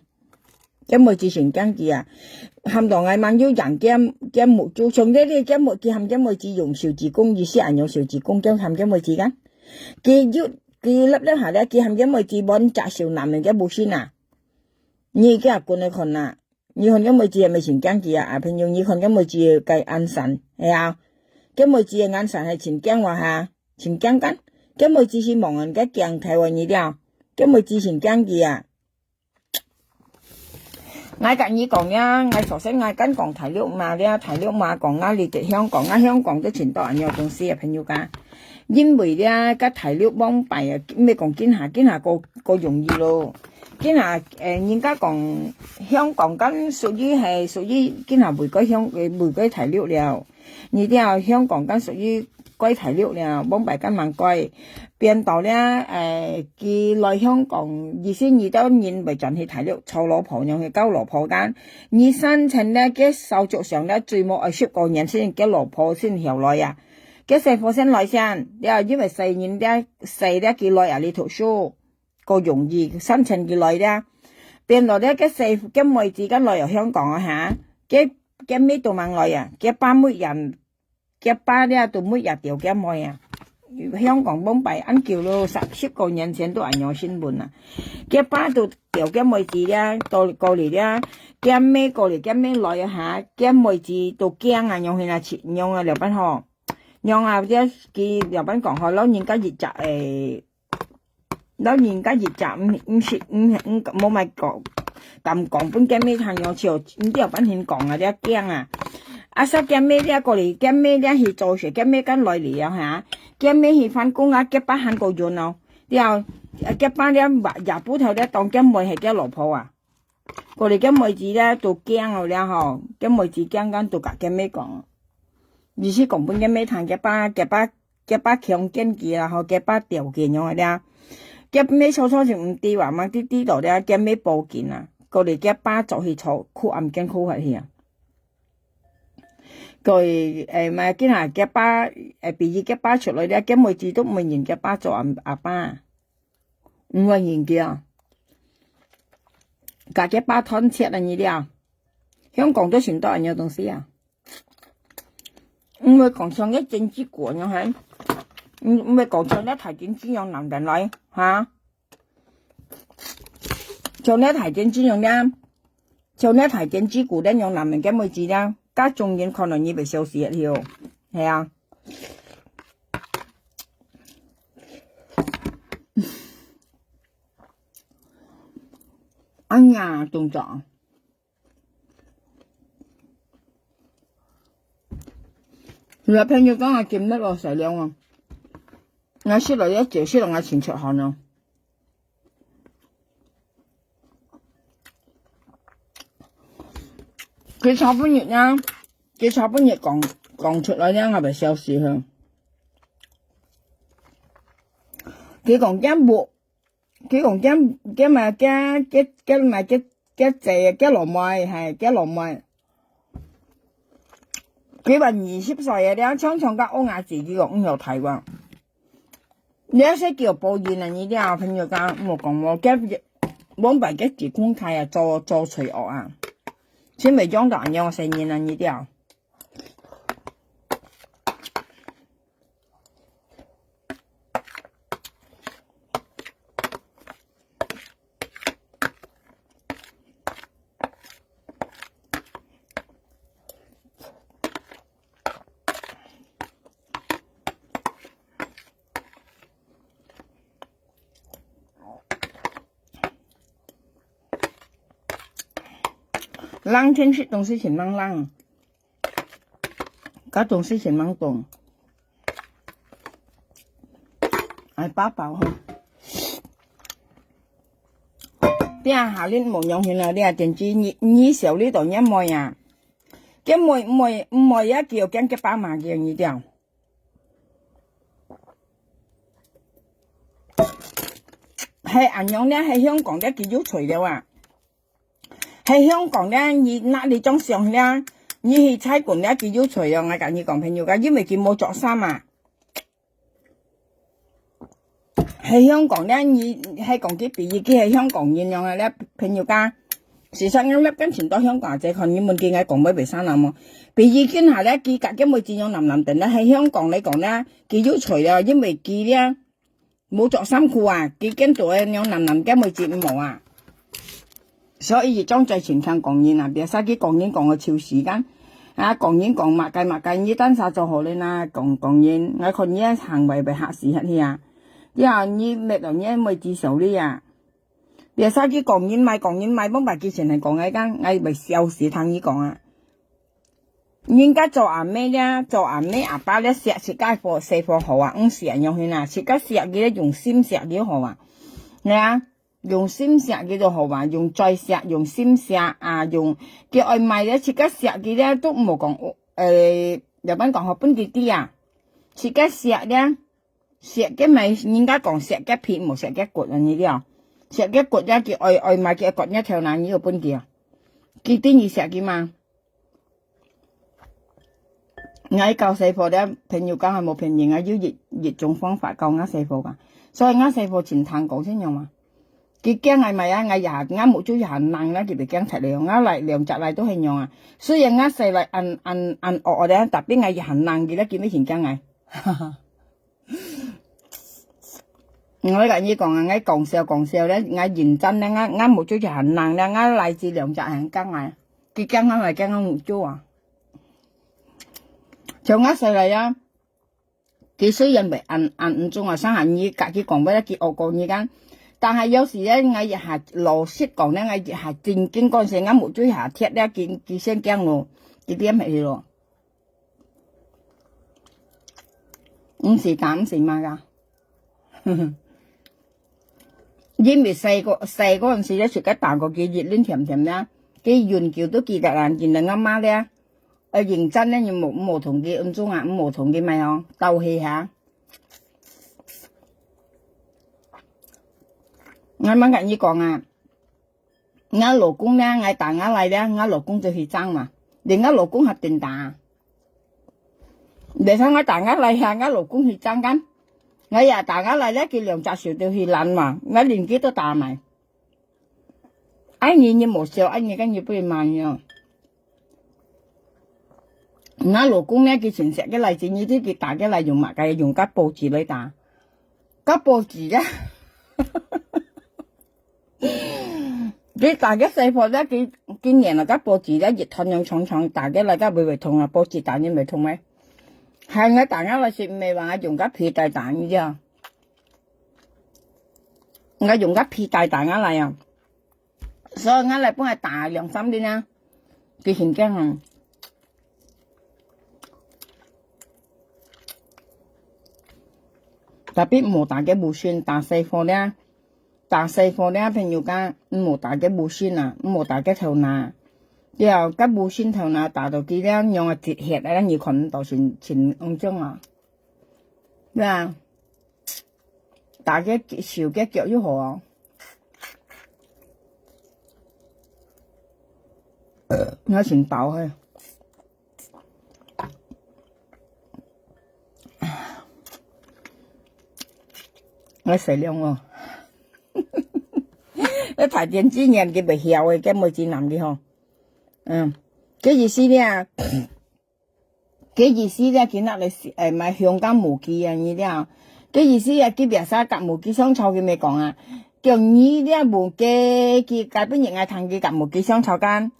个妹子先驚佢啊，喊到𠊎吂有贏个，个目珠，像這个个妹，佢喊个妹子用手指公，意思恁樣手指公，叫喊个妹子間。佢又，佢粒粒下咧，佢喊个妹子搵隻手男人个無心啊。你个滾來看啊，你看个妹子係毋係先驚佢啊？啊，朋友，你看个妹子个眼神，係啊，个妹子个眼神係先驚話哈，先驚間。个妹子係望人个鏡頭啊，你了，个妹子先驚佢啊。 𠊎甲你講呀，𠊎首先𠊎敢講大陸話了，大陸話講啊，你在香港啊，香港都盡多恁樣東西啊，朋友家。因為了，甲大陸往擺啊，毋係講今下，今下過，過容易咯。今下，誒，人家講香港敢屬於係屬於今下回歸香，回歸大陸了。你知道香港敢屬於歸大陸了，往擺敢吂歸。變到了，誒，佢來香港，意思你兜人會轉去大陸，娶老婆，樣去交老婆間。你生存了，佢手足上了，最無愛十過年先，佢老婆先後來啊。佢細伙先來先，了，因為細人了，細了佢來啊，你讀書。 過容易，生存佢來了。變到了，該細，該妹子該來到香港啊，哈，該，該妹都吂來啊，該爸妹也，該爸了都妹也掉該妹啊。香港往擺恁久咯，十，十過年前都恁樣新聞啊。該爸都掉該妹子了，到，過來了，該妹過來，該妹來啊，哈，該妹子都驚啊，樣去啊，樣啊，了辦好。樣啊，這，佢了辦講好，老人家一隻，誒， 老人家一隻，毋，毋識，毋，毋，無麼講，敢講分該妹聽樣笑，毋知有半天講啊，這驚啊。啊，煞該妹這過來，該妹這去做事，該妹敢來了哈，該妹去返工啊，該爸還過遠哦。了，該爸這也不透這當該妹係該老婆啊。 過來該妹子咧都驚了了吼，該妹子驚驚都甲該妹講，意思講分該妹聽，該爸，該爸，該爸強姦佢啦吼，該爸吊佢樣个咧。該妹初初就毋知哇，嘛知知道咧，該妹報警啊，過來該爸捉去坐，苦暗間苦法去啊。過來，誒，嘛，今下該爸，誒，比如該爸出來咧，該妹子都毋會認該爸做阿，阿爸。 毋會認佢啊。甲佢爸斷絕啊，你了。香港都尋到恁樣東西啊。毋會講像該電視劇恁樣，還，毋，毋會講像該大電視樣男人來，哈？像該大電視樣呢？像該大電視劇恁樣男人个妹子呢？甲眾人看到你會笑死个了，係啊。 哎呀，動作。有个朋友講啊，今日落雪了啊，𠊎食了一朝，食了𠊎穿出汗了。 佢昨晡日呢，佢昨晡日講，講出來呢，𠊎會笑死佢。佢講佢屋，佢講佢，佢嘛，佢，佢，佢嘛，佢，佢姐，佢老妹，係，佢老妹。佢話二十歲个了，常常甲屋下自己講毋曉大話。 你係叫報應啊！你這朋友講，莫講無，該往擺个指控開啊，做，做罪惡啊，先袂講到恁樣生人啊！你這。 冷天食東西盡吂冷，該東西盡吂凍。哎，飽飽吼。這下恁無良心啊！這電視，你，你笑你都忍妹啊！該妹，妹，妹也叫驚該爸媽叫你這。 係恁樣呢，係香港呢，佢有罪了啊！係香港呢，你拿你張相呢，你去差館呢，佢有罪了。𠊎甲你講朋友个，因為佢無著衫啊。係香港呢，你係講佢比喻佢係香港人樣啊，你朋友个。 事實上，你跟前到香港仔，看你問佢，𠊎講話袂生啦無？比如今下咧，佢甲个妹子樣男男等咧，喺香港來講咧，佢有罪了，因為佢咧無著衫褲啊，佢跟到个樣男男个妹子毋好啊。所以，將在前聽講人啊，別使佢講人講个超時間。啊，講人講麼个麼个，你單儕做好咧啦，講，講人，𠊎看你个行為會嚇死嚇去啊。以後你搣到你个妹子手裡啊。 別使佢講人賣，講人賣，往擺佢先係講个，講，𠊎會笑死聽佢講啊。人家做阿姆咧，做阿姆阿爸咧，惜自家个細伙好啊，毋惜樣去啦，自家惜佢咧，用心惜佢好啊。係啊，用心惜佢就好嘛，用嘴惜，用心惜啊，用，佢愛買个自家惜佢咧，都毋好講，呃，一般講好分佢知啊，自家惜咧，惜个買，人家講惜个皮，毋好惜个骨啊，你知啊？惜个骨咧，佢愛，愛買个骨个頭那，你有分佢啊？佢知你惜佢嘛？ 𠊎教細貨咧，朋友講還無便宜，𠊎有一，一種方法教𠊎細貨个。所以𠊎細貨盡聽講先用嘛。佢驚𠊎買啊，𠊎也，𠊎目珠也還能啦，佢就驚出來。𠊎來兩隻來都係用啊。雖然𠊎細來恁，恁，恁惡惡咧，tapi𠊎也還能，佢咧，佢乜盡驚𠊎。𠊎甲你講啊，𠊎講笑講笑咧，𠊎認真咧，𠊎，𠊎目珠就還能咧，𠊎來自兩隻還驚𠊎，佢驚𠊎，𠊎驚𠊎目珠啊。像𠊎細來啊，佢雖然袂恁，恁毋中啊，上下你甲佢講話咧，佢惡過你kan。但係有時咧，𠊎一下老實講咧，𠊎一下正經講事，𠊎目珠一下貼咧，佢，佢先驚咯，佢點起咯。 毋使打，毋使罵啊。因為細個，細個陣時咧，自家打過佢，熱戀甜甜啦，佢永久都記得啦，認得阿媽咧，呃，認真咧，你無，無同佢恩重啊，無同佢買哦，鬥氣下。𠊎吂甲你講啊， 𠊎老公咧，𠊎打𠊎倈咧，𠊎老公就去爭嘛，連𠊎老公還等打。別說𠊎打𠊎倈下，𠊎老公去爭kan，𠊎也打𠊎倈咧，佢兩隻手就去攔嘛，𠊎連佢都打埋。愛你你無笑，愛你跟你不會罵你哦。𠊎老公咧，佢盡惜个倈仔，你知佢打个倈用麼个？用个報紙來打，个報紙啊！ 佢打个細貨咧，佢，佢黏啊，个報紙咧，一團樣長長，打个來个會會痛啊，報紙打你會痛咩？還𠊎打𠊎倈係毋係話𠊎用个皮帶打你知啊？𠊎用个皮帶打𠊎倈啊，所以𠊎倈分𠊎打兩三輪啊，佢很驚啊。 Tapi毋好打个無線，打細貨咧，打細貨咧，朋友講，毋好打个無線啊，毋好打个頭那。對啊，个無線頭那打到佢咧，樣啊直血啊，你看毋到成，成紅腫啊。對啊，打个手个腳又好哦。呃，𠊎先倒去。 𠊎食涼哦。該大田之年佢袂曉个，該妹子男个吼。嗯，該意思咧，該意思咧，佢拿來，呃，買香港母雞啊，你了。該意思啊，佢biasa甲母雞相吵，佢咪講啊，叫你了母雞，佢該本日𠊎聽佢甲母雞相吵kan。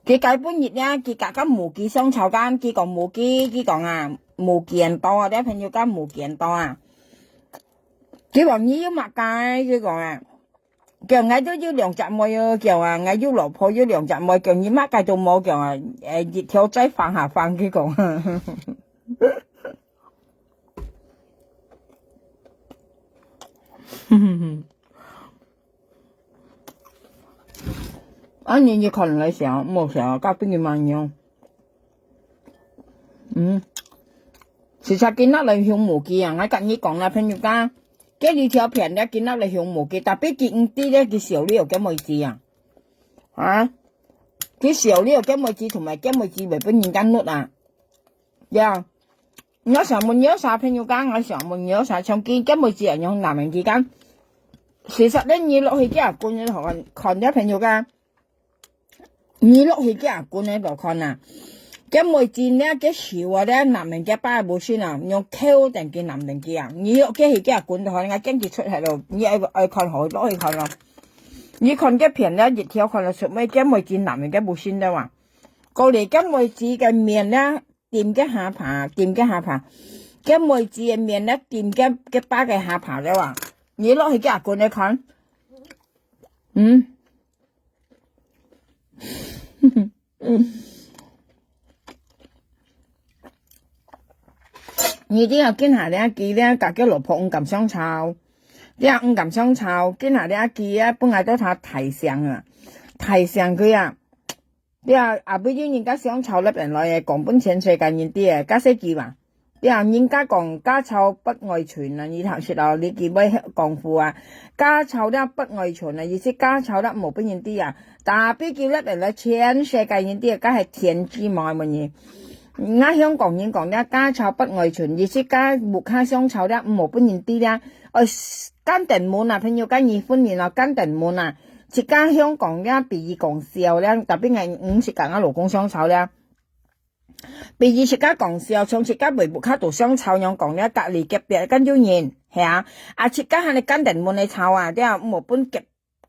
佢該本日咧，佢甲个母雞相吵kan，佢講母雞，佢講啊，母雞很多啊，這朋友講母雞很多啊。佢講你有麼个？佢講啊，叫𠊎都有兩隻妹哦，叫啊，𠊎有老婆有兩隻妹，叫你麼个都無，叫啊，誒，一條在放下放，佢講。啊，你，你看來笑，莫笑，甲分你嘛樣。嗯，實在今仔日來香無記啊，𠊎甲你講啦，朋友家，這一條片咧，今仔日來香無記，tapi佢毋知咧，佢笑了有幾妹子啊？啊？佢笑了有幾妹子，同埋幾妹子會分人家搦啊？呀。 你想問有啥朋友講，𠊎想問有啥，像佢，佢每次恁樣難明佢講。其實咧，你落去佢阿公个看，看這朋友講，你落去佢阿公个度看啊，佢每次咧，佢手啊咧，難明佢爸無信啊，用口等佢難明佢啊。你落去佢阿公度看，𠊎驚佢出血咯，你愛，愛看好，落去看咯。你看佢片咧，一條看到出尾，佢每次難明佢無信了啊。過來，佢每次个面咧， 點个下巴，點个下巴，佢妹子个面咧，點个，个爸个下巴了啊！你落去佢阿公个看，嗯，你一定要跟下咧，佢咧，甲佢老婆毋敢相吵。這毋敢相吵，今下這句啊，本來都他大聲啊，大聲佢啊。這啊，後尾有人家相吵了，本來講分全世界人知个，假使句嘛。這啊，人家講家醜不外傳啊，你頭先哦，你記得講過啊，家醜了不外傳啊，意思家醜了無分人知啊，tapi佢了本來全世界人知个，該係天知無問題。 𠊎香港人講了，家醜不外傳，意思該屋下相吵了，毋好分人知了。呃，關等門啊，朋友，該你分明了，關等門啊。自家香港了，比喻講笑了，tapi𠊎毋識講𠊎老公相吵了。比喻自家講笑，像自家圍屋下都相吵樣講了，隔離隔壁跟有人，係啊，啊，自家還係關等門來吵啊，對啊，毋好分隔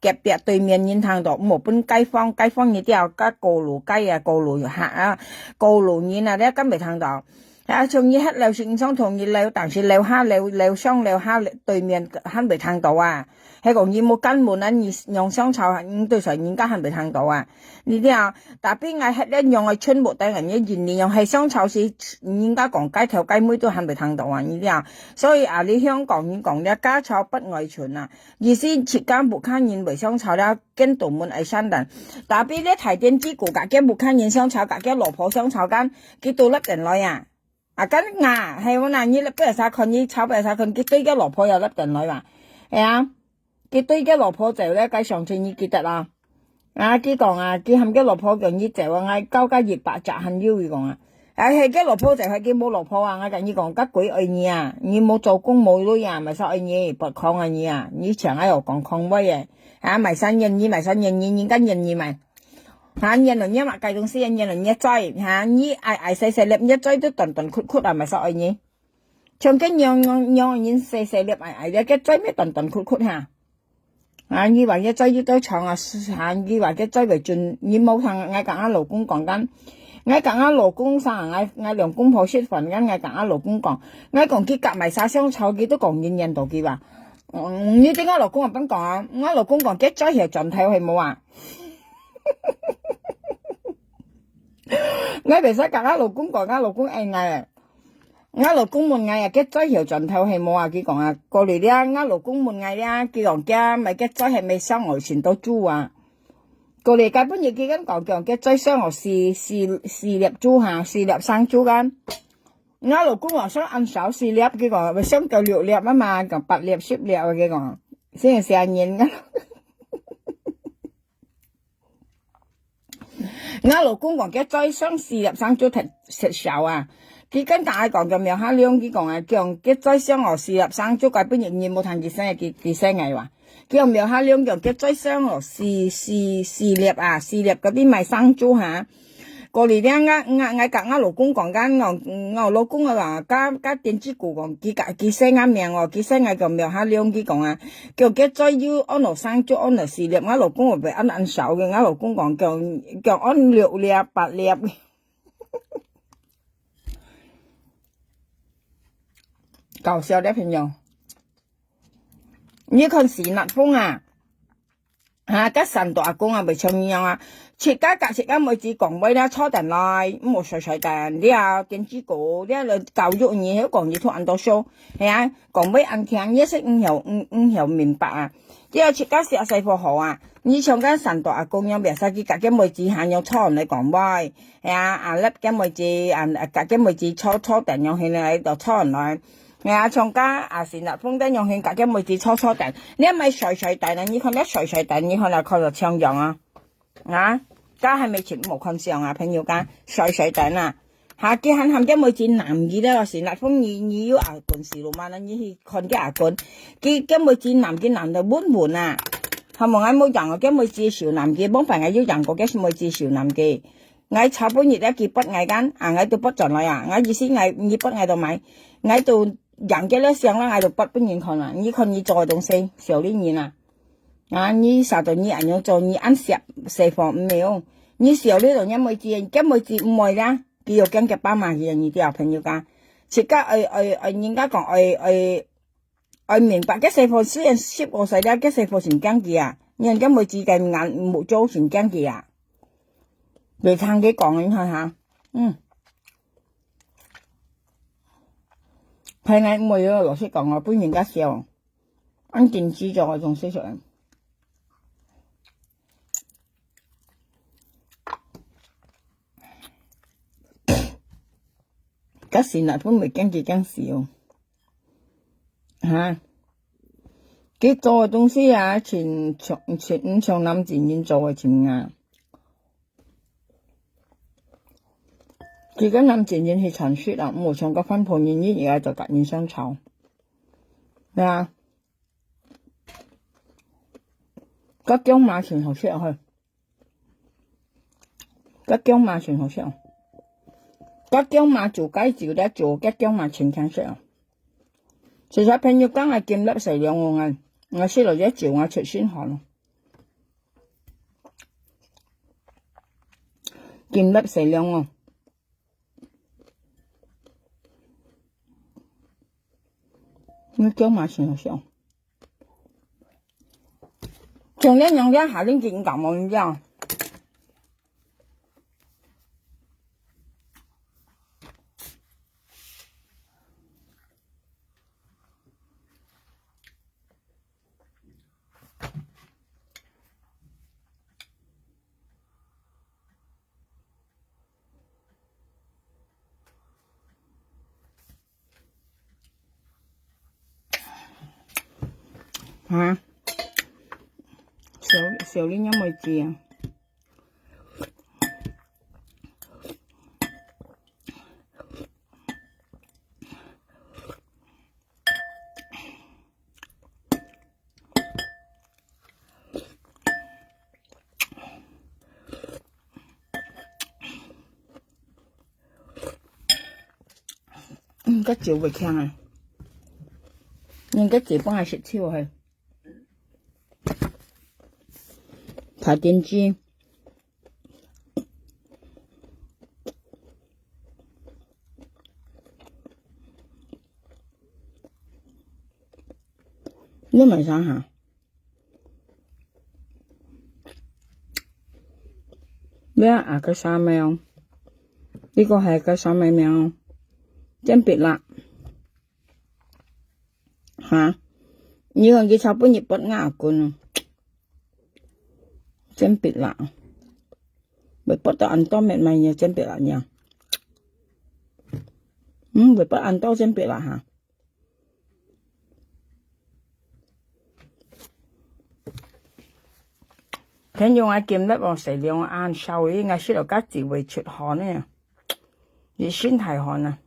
隔壁對面人聽到，毋好分街坊，街坊你都要甲過路街啊，過路客啊，過路人啊，你根本聽到。啊，像你迄樓先生同你樓，但是樓下樓，樓上樓下對面還未聽到啊。係講你無關門啊，你用相吵，你對上人家還未聽到啊。你聽啊，tapi𠊎迄一樣个全部等人，你人你用係相吵是人家講街頭街尾都還未聽到啊，你聽啊。所以啊，你香港人講，你家吵不外傳啊。 意思自家屋下人會相吵了，跟到門愛散人。Tapi這大電子股甲佢屋下人相吵，甲佢老婆相吵間，佢都立等來啊。啊，跟啊，係無啦，你不要啥看，你吵不要啥看，佢對佢老婆又立等來嘛。係啊，佢對佢老婆走了，該上次你記得啊。 啊，佢講啊，佢喊佢老婆叫你走啊，𠊎交加一百隻還有，佢講啊。啊，係佢老婆走，係佢無老婆啊，𠊎甲你講，甲鬼愛你啊，你無做工無鐳啊，毋使愛你，不空啊你啊，你請愛有講空話个。啊，買三年你，買三年你，人家年你買。啊，年了你嘛該東西，年了你嘴，啊，你愛愛細細粒，你嘴都斷斷曲曲啊，毋使愛你。像佢娘娘娘人細細粒愛愛，你个嘴咩斷斷曲曲哈。 啊，你話佢嘴有多長啊，啊，你話佢嘴會準，你無聽𠊎甲𠊎老公講緊，𠊎甲𠊎老公生，𠊎𠊎兩公婆食飯緊，𠊎甲𠊎老公講，𠊎講佢甲買啥相吵，佢都講人認到佢吧。嗯，你對𠊎老公啊，本講啊，𠊎老公講佢嘴曉轉頭係無啊？𠊎袂使甲𠊎老公講，𠊎老公愛𠊎。 𠊎老公問𠊎啊，佢嘴曉轉頭係無啊？佢講啊，過來了，𠊎老公問𠊎了，佢講佢買佢嘴係咪相愛尋到豬啊？過來該本日佢跟講講，佢嘴相愛四四四粒豬哈，四粒生豬間。𠊎老公話想恁少四粒，佢講會相夠六粒啊嘛，講八粒十粒啊，佢講，先係成人啊。 𠊎老公講，佢嘴相四粒生豬忒食少啊。佢跟大家講，叫苗下龍，佢講啊，講佢嘴相哦，四粒生豬，該本日日無聽佢生，佢佢生个話。佢講苗下龍講，佢嘴相哦，四四四粒啊，四粒嗰啲賣生豬哈。過年咧，𠊎𠊎𠊎甲𠊎老公講，𠊎我老公啊話，甲甲電子股講，佢甲佢生个名哦，佢生个叫苗下龍，佢講啊， 叫佢嘴有安到生豬安到四粒，𠊎老公會會恁恁少个，𠊎老公講叫叫安六粒八粒。搞笑的朋友，你看是那風啊，啊，甲山東阿公啊，袂像你樣啊，自家甲自家妹子講話了，坐等來，毋好衰衰等，了，電子股，了，教育你，曉講你突然多少，係啊。 講話恁聽，也是毋曉毋毋曉明白啊。只要自家食細貨好啊，你像該山東阿公樣，袂使去甲佢妹子下樣坐來講話。係啊，啊，摎佢妹子，啊，甲佢妹子坐坐等樣，現在就坐來。係啊，像該啊，是那風等樣，現甲佢妹子坐坐等。你毋係衰衰等啊，你看你衰衰等，你看了看到像樣啊。 啊，該還未曾無看相啊，朋友家，衰衰等啊。哈，佢還喊佢妹子男佢咧，是那風你你有阿公是羅嘛，你去看佢阿公，佢佢妹子男佢男到穩穩啊。哈，無𠊎無養哦，佢妹子小男佢，往擺𠊎有養過佢妹子小男佢。𠊎差不多咧，佢發𠊎間，啊，𠊎都發轉來啊，𠊎意思𠊎你發𠊎到買，𠊎都養佢咧相啦，𠊎都發分人看啊，你看你做个東西，小的人啊。 啊，你啥都你恁樣做，你恁惜細貨毋係哦。你笑你都你妹子，佢妹子毋會啦，佢又驚佢爸媽去，你知啊，朋友家。自家愛愛愛人家講愛愛愛明白，佢細貨雖然識過世了，佢細貨真驚佢啊，你看佢妹子个眼目珠真驚佢啊。袂聽佢講，你看哈，嗯。係𠊎毋會哦，老實講哦，分人家笑。恁緊急做个東西出來。該神來分袂驚佢驚死哦。哈？佢做个東西啊，像，像，像，像男子人做个情啊。佢个男子人係傳說啊，無像个番婆人，人也愛做甲人相吵。對啊。个薑嫲真好食啊，嘿。个薑嫲真好食啊。个薑嫲煮雞酒咧，煮个薑嫲真香食啊。其實朋友講啊，金粒細量哦，𠊎，𠊎食了這酒，𠊎出身汗咯。金粒細量哦。你薑嫲真好食。像恁樣个下恁緊感冒一樣。哈？小，小林有無食啊？嗯，个酒袂強啊。人个酒本來食酒嘿。拍電視。 你買啥哈？你啊，个啥名？你个係个啥名名？煎餅啦。哈？你看佢炒飯一般啊，滾啊。煎餅啦。會剝到恁多面賣呢，煎餅啦呢。嗯，會剝恁多煎餅啦哈。 天用啊，今日哦，食量啊，稍微應該食了个滋味出汗呢，一身大汗啊。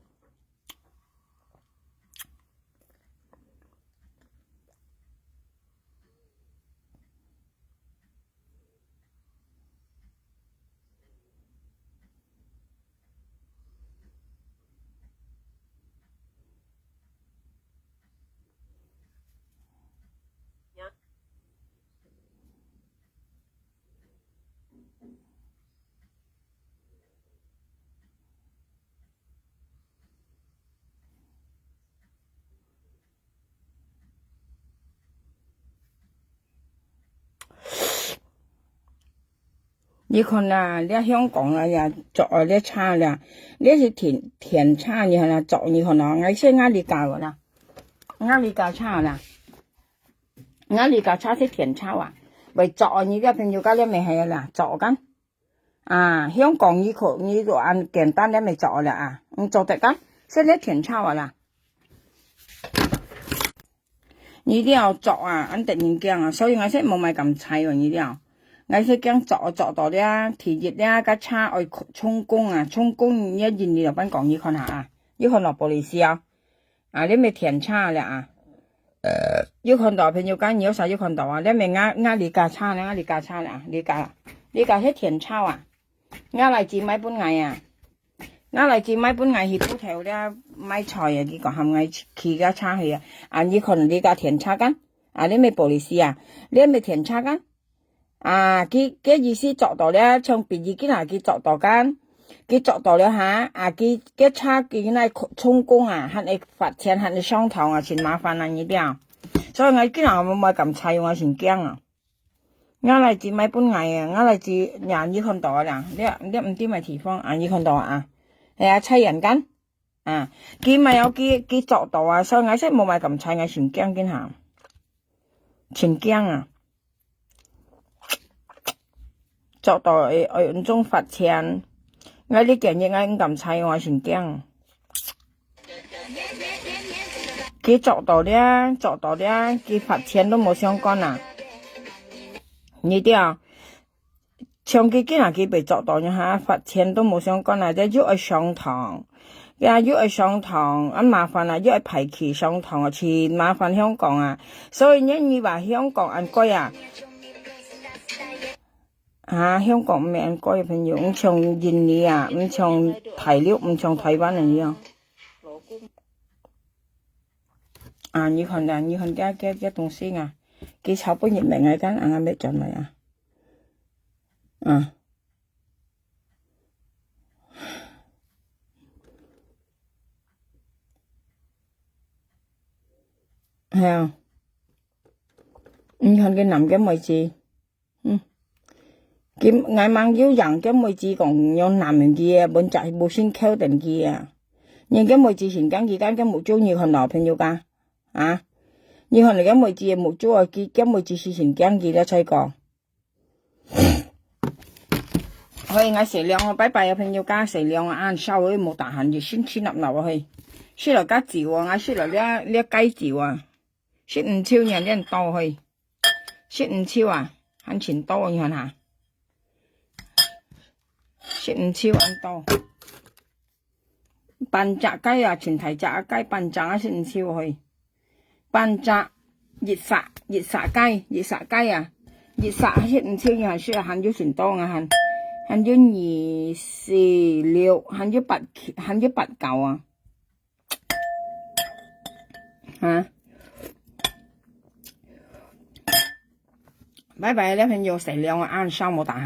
你看啦，這香港啊，也著啊，這車啦，這係甜，甜車，你看啦，著，你看啦，𠊎係亞利加个啦，亞利加車啦，亞利加車係甜車啊，會著啊，你這朋友家這乜係啦，著个。 啊，香港你可，你就恁簡單，你乜做了啊？你做得个，現在天吵啊啦。你了做啊，恁得人驚啊，所以𠊎先無買咁菜哦，你了。𠊎先驚做，做到了，第一了，个車愛充公啊，充公你一日你就分講，你看下啊，你看落玻璃絲啊。 啊，你乜天差了啊？有看到朋友間，你有啥有看到啊？你乜亞，亞利加差了，亞利加差了啊？你加，你加係天差啊？亞來自買分𠊎啊？亞來自買分𠊎去鋪頭了買菜啊，佢講喊𠊎去，去个差去啊。啊，你看你加天差間？啊，你乜玻璃絲啊？你乜天差間？ 啊，佢，佢意思做到了，像比如今下佢做到間，佢做到了哈，啊，佢，佢車佢那充公啊，還會罰錢，還會上堂啊，真麻煩啊，你了。所以𠊎今下無買咁菜，𠊎真驚啊。𠊎來自買分𠊎啊，𠊎來自呀，你看到啊啦，你，你毋知麼地方啊，你看到啊？係啊，菜園間。 啊，佢買有佢，佢做到啊，所以𠊎先無買咁菜，𠊎先驚緊下。盡驚啊！捉到會，會用種罰錢。𠊎這幾日𠊎毋敢採，𠊎盡驚。佢捉到了，捉到了，佢罰錢都無相干啊！你知啊？ 像佢今下佢被捉到呢哈，罰錢都無相干啊，這又愛上堂，呀又愛上堂，恁麻煩啊，又愛排期上堂啊，盡麻煩香港啊。所以呢，你話香港恁該啊？啊，香港毋係恁該个朋友，毋像印尼啊，毋像大陸，毋像台灣个一樣。啊，你看啊，你看這這這東西啊，佢炒不入名个，敢恁樣愛轉來啊？ 啊。係啊。你看佢男个妹子，嗯。佢，𠊎吂有贏，佢妹子講用男人个，本隻無心扣等佢啊。人个妹子先驚佢，敢佢目珠，你看到朋友家？啊？你看你个妹子个目珠啊，佢，佢妹子係先驚佢了才講。 嘿，𠊎食涼哦，拜拜啊，朋友家，食涼啊，恁燒哦，無tahan，就心氣納納哦，嘿。食了加酒啊，𠊎食了這，這雞酒啊，食毋少呢，恁多嘿。食毋少啊，還盡多，你看哈。食毋少恁多。 半隻雞啊，盡大隻啊雞，半隻啊，食毋少嘿。半隻，一隻，一隻雞，一隻雞啊，一隻食毋少，你還食，還有盡多啊，還，還有二、四、六，還有八，還有八九啊。啊。拜拜，這朋友，食涼啊，恁燒無tahan。